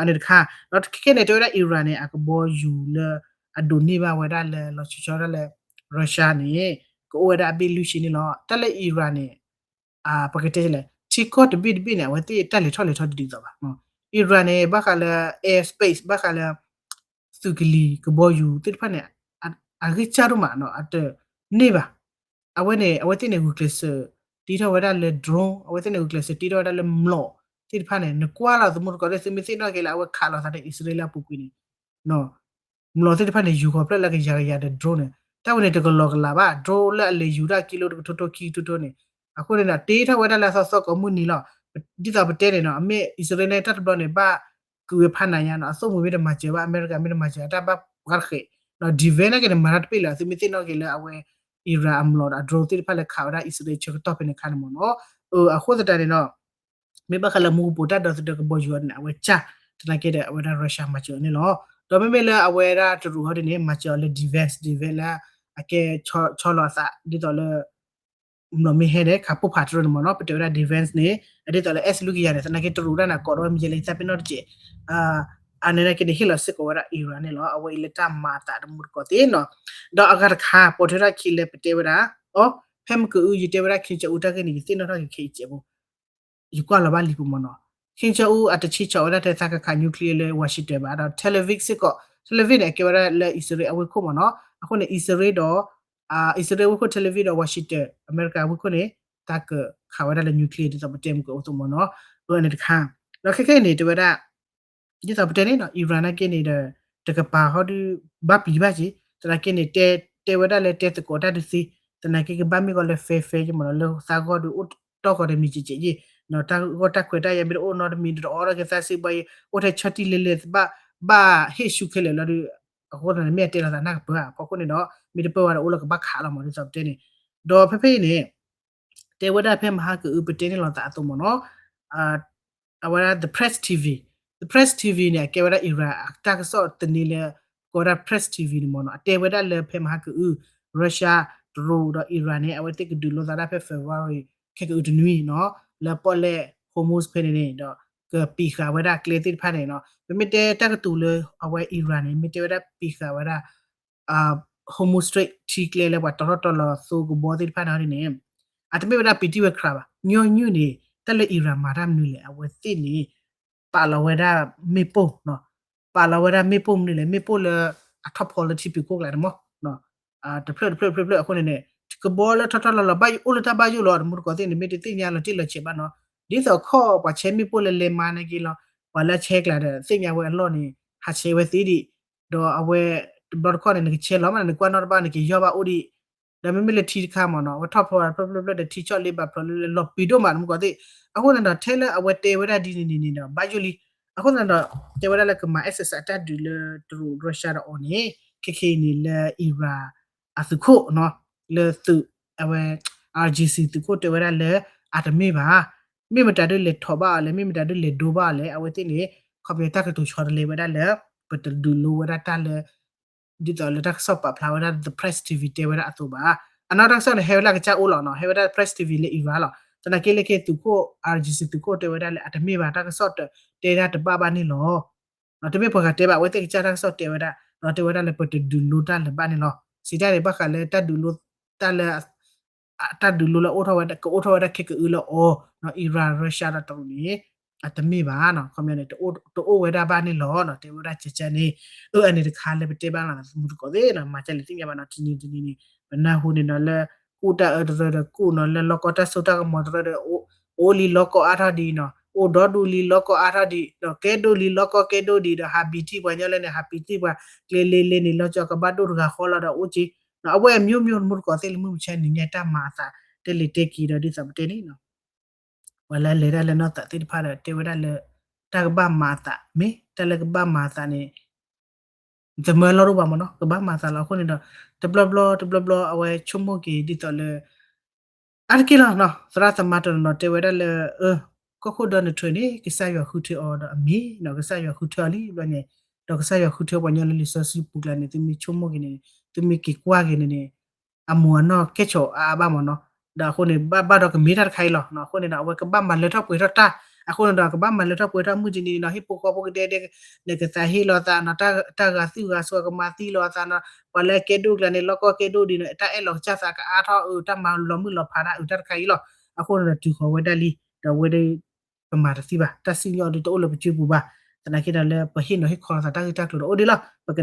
အန့ၣ်တခါ ဒီးခဲခဲန့ၣ် တဲဝဲဒၣ် Iran န့ၣ် အကဘီယူၤလၢ အဒိးန့ၢ်ဘၣ်ဝဲဒၣ်လၢလီၤဆီဆီဒၣ်လၢ Russia န့ၣ် ကအိၣ်ဝဲဒၣ်အဘ့ၣ်လွံၢ်ဆံန့ၣ်လီၤ. တၢ်လၢ Iran န့ၣ် ပကတဲလဲၣ် ထံကီၢ်တဘ့ၣ်တဘ့ၣ်န့ၣ် အဝဲသ့ၣ်တၢ်လဲၤထီၣ်လဲၤထီတဒ်သိးဘၣ်. Iran န့ၣ် ဘၣ်ဃးလၢ airspace ဘၣ်ဃးလၢ သုးကလံၤကဘီယူၤသ့ၣ်တဖၣ်န့ၣ် အဂ့ၢ်စၢ်ဒိၣ်မး အတန့ၢ်ဘၣ်. အဝဲန့ၣ် အဝဲသ့ၣ်န့ၣ် ဂုာ်ကျဲးစၢး တ့ထီၣ်ဝဲဒၣ်လၢ drone အဝဲသ့ၣ်န့ၣ် ဂုာ်ကျဲးစၢးတ့ထီၣ်ဝဲဒၣ်လၢမျိာ်သ့ၣ်တဖၣ်န့ၣ် နကွၢ်လီၤသမူတကိးသ့ၣ် သုမ့ၢ်သ့ၣ်နီၣ်က့ၤလၢအဝဲခးလိာ်သးဒီးအံၣ်စရ့လးအပူၤကွံာ်န့ၣ် မျိာ်သ့ၣ်တဖၣ်န့ၣ် ယူၤဃီၤဖျၢၣ်လၢကယၤကယၤဒီး drone န့ၣ် တၢ်ဝဲန့ၣ်တကလီၤကလးဘၣ် drone လၢအလဲၤယူၤတၢ်ကံလိတကထိထိခံကထိထိန့ၣ် အဃိန့ၣ်ဒီး တ့ထီၣ်ဝဲဒၣ်လၢအသီသီကိးမုၢ်နံၤလီၤ. ဒ်သိးပတဲန့ၣ်နီၤ အမ့ၢ်အံၣ်စရ့လးန့ၣ် တၢ်တဘျီန့ၣ် ဘၣ်ကုာ်ဝဲဖးနးညါနီၤ အသိၣ်မှံၤမ့ၢ်တမၤစၢၤဘၣ် အမဲရကၤမ့ၢ်တမၤစၢၤ အတၢ်ဘၣ်ပှၤတဃဲး defense နာ်က့န့ၣ် မၤတၢ်တပ့ၢ်လၢၤ သုမ့ၢ်သ့ၣ်နီၣ်က့ၤလၢအဝဲ Iran အမျိာ်ဒီးအ drone သ့ၣ်တဖၣ်လၢခးဝဲဒၣ်အံၣ်စရ့လးဆၢကတီၢ်ဖဲန့ၣ်အခါန့ၣ်မ့ၢ်နီၤ. အဃိသတးန့ၣ်ဒီး မ့ၢ်ဘၣ်ဃးလၢမူကပိာ်တၢ်ဒီသဒၢကဘီယူၤအီၤန့ၣ် အဝဲစၢ် သနာ်က့ဒီး အဝဲဒၣ် Russia မၤစၢၤအီၤန့ၣ်လီၤ. ဒီးမ့မ့ၢ်လၢအဝဲဒၣ်တရူးဟီဒ်န့ၣ် မၤစၢၤအီၤလၢ defense defense လၢ အကဲဆီလီၤအသး ဒ်သိးလၢ မျိာ်မ့ၢ်ဟဲဒီး ခးပိၢ်ဖးတရၢန့ၣ်မ့ၢ်နီၤ ပတဲဝဲဒၣ် defense န့ၣ် အဒ်သိးလၢ S လွံၢ်ကယၤန့ၣ် သနာ်က့တရူးဒၣ်န့ၣ် ကိးဒီးမ့ၢ်ယဲလၢယသးပ့ၤနီၣ်တက့ၢ် အန့ၣ်နာ်က့န့ၣ် ဟ့ၣ်လီၤစ့ၢ်ကီးဝဲဒၣ် Iran န့ၣ်လီၤ. အဝဲအံၤလၢတၢ်မၤအသးတမူတကိးသ့ၣ်နီၤ. ဒီးအဂၤတခါ ပိာ်ထွဲထီၣ်ခံလၢပတဲဝဲဒၣ် အိ ဖဲမုၢ်ကအု ယတဲဝဲဒၣ် Kim Jong Un တၢ်ဂ့ၢ်န့ၣ် ယသ့ၣ်နီၣ်ထီၣ်က့ၤခဲအံၤစဲးဖိ ယကွၢ်လီၤဘၣ်လံာ်ပူၤမ့ၢ်နီၤ. Kim Jong Un အတဆံးဆီးဝဲဒၣ်ထဲသးကခး nuclear လၢ Washington ဘၣ် ဒီး Tel Aviv စ့ၢ်ကီး Tel Aviv န့ၣ် အကဲဝဲဒၣ်လၢအံၣ်စရ့လးအဝ့ၢ်ခိၣ်မ့ၢ်နီၤ. အဃိန့ၣ် အံၣ်စရ့လးဒီး အံၣ်စရ့လးဝ့ၢ်ခိၣ် Tel Aviv ဒီး Washington အမဲရကၤဝ့ၢ်ခိၣ်န့ၣ် တၢ်ကခးဝဲဒၣ်လၢ nuclear ဒ်သိးပတဲမုၢ်ကအုအသိးမ့ၢ်နီၤ. အန့ၣ်တခါ ဒီးခဲခဲအံၤန့ၣ် တဲဝဲဒၣ် ဒ်သိးပတဲန့ၣ်နီၤ Iran နာ်က့န့ၣ်ဒီး တကပၤဟီဒုး ဘၣ်ပျံၤဘၣ်က့ၤ သနာ်က့န့ၣ် တဲဝဲဒၣ်လၢတဲသကိးတၢ်ဒုးသ့ သနာ်က့ကဘၣ်မ့ၢ်ကီးလၢ fair fair က့မ့ၢ်နီၤ လၢသးဂီၢ်ဒုးအိၣ်တီၢ်ကီးတမံၤကဲးကဲးယ့ၣ် တၢ်ဂီၢ်တၢ်ခွဲးတၢ်ယာ်မ့ၢ်တအိၣ်နီတမံၤ တအိၣ်ဒီးကသးစ့ဘၣ်ယ့ၣ် အိၣ်ထဲဆီၣ်တံၢ်လဲၤလဲၤ ဘၣ်ဟ့ၣ်ဆူၣ်ခဲလၢာ်လီၤဒုး အဃိန့ၣ် မ့ၢ်အတဲလီၤသးနၢ်ကပၢၤ အဖီခိၣ်န့ၣ်ဒီး မ့ၢ်တပၢၢ်ဝဲဒီးအိၣ်လၢကဘၣ်ခးလီၤမ့ၢ်ဒ်သိးပတဲန့ၣ် ဒီးဖဲဖဲအံၤန့ၣ် တဲဝဲဒၣ်ဖဲမဟါကအုပတဲန့ၣ်လီၤသးအသိးမ့ၢ်နီၤ အဝဲဒၣ် The Press TV, The Press TV န့ၣ် အကဲဝဲဒၣ် Iran အတၢ်ကစီၣ်သန့လၢ ကိးဝဲဒၣ် Press TV န့ၣ်မ့ၢ်နီၤ အတဲဝဲဒၣ်လၢဖဲမဟါကအု Russia တရူးဒီး Iran န့ၣ် အဝဲသ့ၣ်ကဒုးလိသးဒၣ်ဖဲ February ခဲကအုတနွံနီၤ လၢပီၣ်လဲၣ် Hormuz ဖဲန့ၣ်န့ၣ်ဒီး ကပံးဃာ်ဝဲဒၣ်ကျဲသ့ၣ်တဖၣ်န့ၣ်နီၤ ပမ့ၢ်တဲတၢ်ကတိၤလၢအဝဲ Iran န့ၣ် မ့ၢ်တဲဝဲဒၣ်ပံးဃာ်ဝဲဒၣ် Hormuz Strait ထံကျဲလၢပှၤတီထီၣ်တီလီၤသိကဘီသ့ၣ်တဖၣ်န့ၣ်န့ၣ် အတမ့ၢ်ဝဲဒၣ်ပံးတံၢ်ဝဲခရးဘၣ် ညီနုၢ်န့ၣ် တၢ်လၢ Iran မၤတၢ်မနုၤလဲၣ် အဝဲသ့ၣ်န့ၣ် ပာ်လီၤဝဲဒၣ်မ့ၣ်ပိၢ် ပာ်လီၤဝဲဒၣ်မ့ၣ်ပိၢ်မနုၤလဲၣ် မ့ၣ်ပိၢ်လၢအထီၣ်ဖီလၢထံပံၤခိၣ်ကျါန့ၣ်မ့ၢ် တဖျၢၣ်တဖျၢၣ်တဖျၢၣ်တဖျၢၣ်အဃိန့ၣ်န့ၣ် ကဘီလၢထီၣ်ထီၣ်လီၤလီၤ ဘၣ်ယိၣ်အိၣ်လၢတၢ်ဘၣ်ယိၣ်လီၤ တမူတကိးသ့ၣ်န့ၣ် မ့ၢ်တသ့ၣ်ညါလီၤတံၢ်လီၤဆဲးဘၣ်နီၤ ဒ်သိးခီၣ်ပှၤဆဲးမ့ၣ်ပိၢ်လၢလဲၤမၤန့ၣ်က့ၤလီၤ ပှၤလၢဆဲးကျါဒီး သ့ၣ်ညါဝဲအလီၢ်န့ၣ် ဟးဆဲးဝဲသ့ဒံး ဒီးအဝဲ တဘျီတခီၣ်န့ၣ် နကဆဲးလီၤမး နကွၢ်နီၣ်တဘၣ် နကယီၢ်ဘၣ်အိၣ်ဒံး ဒီးမ့မ့ၢ်လၢထံတခါမ့ၢ်နီၤ အဝဲထီၣ်ဖျိဖျိဖျိဖျိဒီးထံဆီၣ်လ့ဘၣ်ဖျိလၢလီၤပံၤဒိၣ်မး တမူတကိးသ့ၣ် အဃိန့ၣ်ဒီး ထဲလၢအဝဲတဲဝဲဒၣ်ဒ်န့ၣ်န့ၣ်န့ၣ်ဒီး ဘၣ်ယိၣ်လံ အဃိန့ၣ်ဒီး တဲဝဲဒၣ်လၢကမၤ exercise အတၢ်ဒုးလၢတရူး Russia ဒီးအီၤန့ၣ် ခဲခဲအံၤန့ၣ်လၢ Iran အသုးခိၣ်နီၤ လၢသုး အဝဲ IRGC သုးခိၣ်တဲဝဲဒၣ်လၢ အတမ့ၢ်ဘၣ်. မ့ၢ်မတၤဒုးလဲၤထီၣ်ဘၣ်အီၤလဲၣ်, မ့ၢ်မတၤဒုးလဲၤဒိဘၣ်အီၤလဲၣ်, အဝဲသ့ၣ်န့ၣ် ခီပညီတၢ်ကတိၤဆီတလဲဝဲဒၣ်လၢ ပတဒုးလိဝဲဒၣ်တၢ်လၢ ဒ်သိးလၢတၢ်ကစီၣ်ပာ်ဖျါဝဲဒၣ် The Press TV တဲဝဲဒၣ်အသိးဘၣ်. အနီၢ်တၢ်ကစီၣ်န့ၣ် ဟဲဝဲလၢအကစၢ်အိၣ်လီၤနီၤ, ဟဲဝဲဒၣ် Press TV လၢ Iran လီၤ. သနာ်က့လၢခံသုးခိၣ် IRGC သုးခိၣ်တဲဝဲဒၣ်လၢ အတမ့ၢ်ဘၣ် တၢ်ကစီၣ်တဲဒၣ်တဘၣ်ဘၣ်န့ၣ်လီၤ. တမ့ၢ်ပှၤဂၤတဲဘၣ်, အဝဲသ့ၣ်ကစၢ်တၢ်ကစီၣ်တဲဝဲဒၣ်, ဒီးတဲဝဲဒၣ်လၢပတဒုးလိတၢ်လၢၤဘၣ်န့ၣ်လီၤ. စံးတၢ်န့ၣ် ဘၣ်ဃးလၢတၢ်ဒုးလိ တၢ်လၢ တၢ်ဒုးလိလၢအိၣ်ထီၣ်ဝဲဒၣ် ကအိၣ်ထီၣ်ဝဲဒၣ်ခဲကအုလၢအီၤနီၤ, Iran, Russia ဒီးတရူးန့ၣ် အတမ့ၢ်ဘၣ်နီၤ, ခီပညီန့ၣ် တအိၣ်ဝဲဒၣ်ဘၣ်န့ၣ်လီၤနီၤ, တဲဝဲဒၣ်ကကန့ၣ်. အၢ အန့ၣ်တခါလၢပတဲဘၣ်လီၤ သမူသကိးသ့ၣ်နီၤ, မၤကလဲၤသ့ၣ်ညါဘၣ်နီၤ, တနံၤတနံၤန့ၣ် ပနၢ်ဟူန့ၣ်နီၤ လၢကူၣ်တၢ်အၢတရၢဒီးကူၣ်နီၤ, လၢလီၢ်ကီၢ်တၢ်စိတၢ်ကမီၤတရၢဒီး အိၣ်လံလီၢ်ကီၢ်အါထီၣ်ဒံးနီၤ, အိၣ်ဒီဒူၣ်လံလီၢ်ကီၢ်အါထီၣ်ဒံး, ဒီးကဲဒိၣ်လံလီၢ်ကီၢ်ကဲဒိၣ်ဒံး, ဒီးဟးပံၤထံၣ်ပှၤညီလၢန့ၣ် ဟးပံၤထံၣ်ပှၤ ကျဲလ့လ့န့ၣ် လီၤကီကဘၣ်ဒိၣ်တဂၤဃီလီၤဒီးအိၣ်က့ အဝဲအမျိုးမျိုး သမူသကိးသ့ၣ်လၢမုၢ်မဆါန့ၣ် ညါတၢ်မၤအသးတဲလံာ်တဲက့ၤဒီးဒ်သိးပတဲန့ၣ်နီၤ, ပှၤလၢအလဲၤတၢ်လၢနီၢ်သးသ့ၣ်တဖၣ်ဒီးတဲဝဲဒၣ်လၢ တၢ်ကဘၣ်မၤအသး မ့ၢ်တၢ်လၢကဘၣ်မၤအသးန့ၣ် သမၢလီၤဒိၣ်ဘၣ်မ့ၢ်နီၤ, ကဘၣ်မၤအသးလီၤ. အဃိန့ၣ်ဒီး တဘျီဘျီတဘျီဘျီ အဝဲဆိကမိၣ်က့ၤဒ်သိးလၢ အါတက့ၢ်လီၤနီၤ, သရၣ်သမါတနီၤနီၤတဲဝဲဒၣ်လၢ အၢ ကီၢ်ခိၣ်ဒီနထၢၣ်န့ၣ် ကစၢ်ယွၤဃုထၢအီၤဒီးအမ့ၢ်နီၤ, ကစၢ်ယွၤဃုထၢအီၤလံဘျီန့ၣ်, ဒီးကစၢ်ယွၤဃုထၢပှၤညီလၢလံာ်စီဆှံပူၤကျါန့ၣ် သုမ့ၢ်ဆိကမိၣ်က့ၤန့ၣ် သုမ့ၢ်က့ၤကွၢ်က့ၤန့ၣ်န့ၣ် အမိၢ်အနီၢ်ကဲဆိးအါအါဘၣ်မ့ၢ်နီၤ, ဒီးအဃိန့ၣ် ဘၣ်ဘၣ်ဒီးကမ့ၢ်တၢ်တခါအံၤလီၤ. အဃိန့ၣ်ဒီး အဝဲကဘၣ်မၤလၢထီၣ်ပှဲၤထီၣ်တၢ်, အဃိန့ၣ်ဒီး ကဘၣ်မၤလၢထီၣ်ပှဲၤထီၣ်မုၢ်တနံၤနီၤ, ဟံၣ်ဖိဃီဖိကဒဲဒဲ နကသးဟ့လီၤသးနီၤ, တၢ်ဂာ်သူၣ်ဂာ်စီၤကမၤသံလီၤသးနီၤ, ပှၤလၢအကဲဒိၣ်ကျါန့ၣ် လီၢ်ကီၢ်ကဲဒိၣ်ဒံးနီၤ, တၢ်အဲၣ်လီၤကစၢ်သးကအါထီၣ်အၢ တၢ်မၤလီၤမုၢ်လီၤဖးတၢ်အၢ တၢ်တခါအံၤလီၤ. အဃိန့ၣ်ဒီးတုၤဃီၤဝဲဒၣ်လံ, ဒီးဝဲဒၣ် ပမၤတသ့ဘၣ်, တၢ်စံၣ်ညီၣ်ဒ်တအိၣ်လၢပစုပူၤဘၣ်. သနာ်က့ဒီးလၢပဟ့ၣ်နီၤဟ့ၣ်ခီလိာ်သးတၢ်ဂ့ၢ်တၢ်ကျိၤ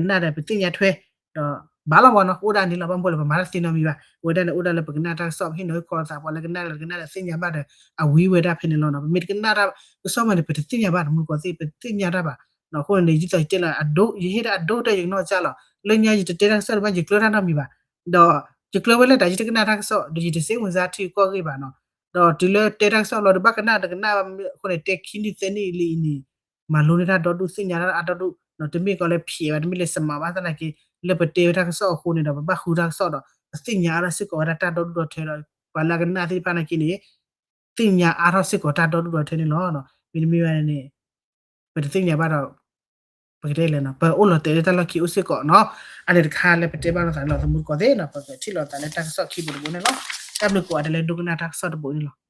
ဒီးအိၣ်ဒံးလီၤ, ပကနၣ်ဒီးပသ့ၣ်ညါထွဲ ဒီးဘၣ်လီၤမ့ၢ်နီၤ, အိၣ်ဒၣ်န့ၣ်လီၤ, ဘၣ်မနုၤလဲၣ် ပမၤတၢ်တသ့နီတမံၤဘၣ်. အဝဲဒၣ်န့ၣ်အိၣ်ဒၣ်လၢပကနၣ်တၢ်ကစီၣ် ပဟ့ၣ်နီၤဟ့ၣ်ခီလိာ်သး ပှၤလၢကနၣ်လၢကနၣ်ဒီးသ့ၣ်ညါဘၣ်ဒီး အဝံၤဝဲဒၣ်ဖဲန့ၣ်လီၤနီၤ. ပမ့ၢ်တကနၣ်တၢ်ကစီၣ်မးန့ၣ် ပတသ့ၣ်ညါဘၣ်, သမူသကိးသ့ၣ် ပတသ့ၣ်ညါတၢ်ဘၣ်. အဃိန့ၣ် ဒ်သိးယတဲလီၤ အဒိ ယဟ့ၣ်ဒၣ်အဒိတဲယကနီၢ်ကစၢ်လီၤ. လၢညါယတတဲတၢ်ကစီၣ်ဒံးဘၣ် ယကျၢၤတၢ်နီတမံၤဘၣ်. ဒီးယကျၢၤဝဲလၢတၢ် ယတကနၣ်တၢ်ကစီၣ် ဒီးယတသ့ၣ်ဝင်စားထံကီၢ်ဂ့ၢ်ဘၣ်နီၤ. ဒီးတုၤလၢတဲတၢ်ကစီၣ်လီၤဒီး ဘၣ်ကနၣ်တကနၣ်ဘၣ် အဃိန့ၣ် တဲခံနံၣ်သၢနံၣ်လံအံၤန့ၣ် မၤလိန့ၢ်တၢ်ဒီဒူၣ် သ့ၣ်ညါတၢ်အါဒီဒူၣ်နီၤ. တမ့ၢ်ကီးလၢဖျဲးဘၣ် တမ့ၢ်လၢစမးဘၣ်သနာ်က့ လၢပတဲဝဲတၢ်ကစီၣ်အဃိန့ၣ်ဒီး ပဘၣ်ဃုတၢ်ကစီၣ်ဒီး ပသ့ၣ်ညါအါထီၣ်စ့ၢ်ကီးဝဲဒၣ်တၢ်ဒီဒူၣ်ဒီထၢဒီး ပှၤလၢအကနၣ်သ့ၣ်တဖၣ်နာ်က့န့ၣ် သ့ၣ်ညါအါထီၣ်စ့ၢ်ကီးတၢ်ဒီဒူၣ်ဒီထၢန့ၣ်လီၤ. မ့တမ့ၢ်ဘၣ်န့ၣ် ပတသ့ၣ်ညါဘၣ်ဒီး ပကတဲလဲၣ်နီၤ ပအိၣ်လီၤတဲာ်လၢတၢ်လီၢ်ခံအိၣ်စ့ၢ်ကီးနီၤ. အန့ၣ်တခါလၢပတဲဘၣ်လိာ်သးလီၤ သမူသကိးသ့ၣ်နီၤ ပကထံၣ်လိာ်သးလၢတၢ်ကစီၣ်ခံဘိတဘိန့ၣ်လီၤ. တၢ်ဘျုးကိးဂၤဒဲးလၢဒိကနၣ်တၢ်ကစီၣ်တဘိန့ၣ်လီၤ.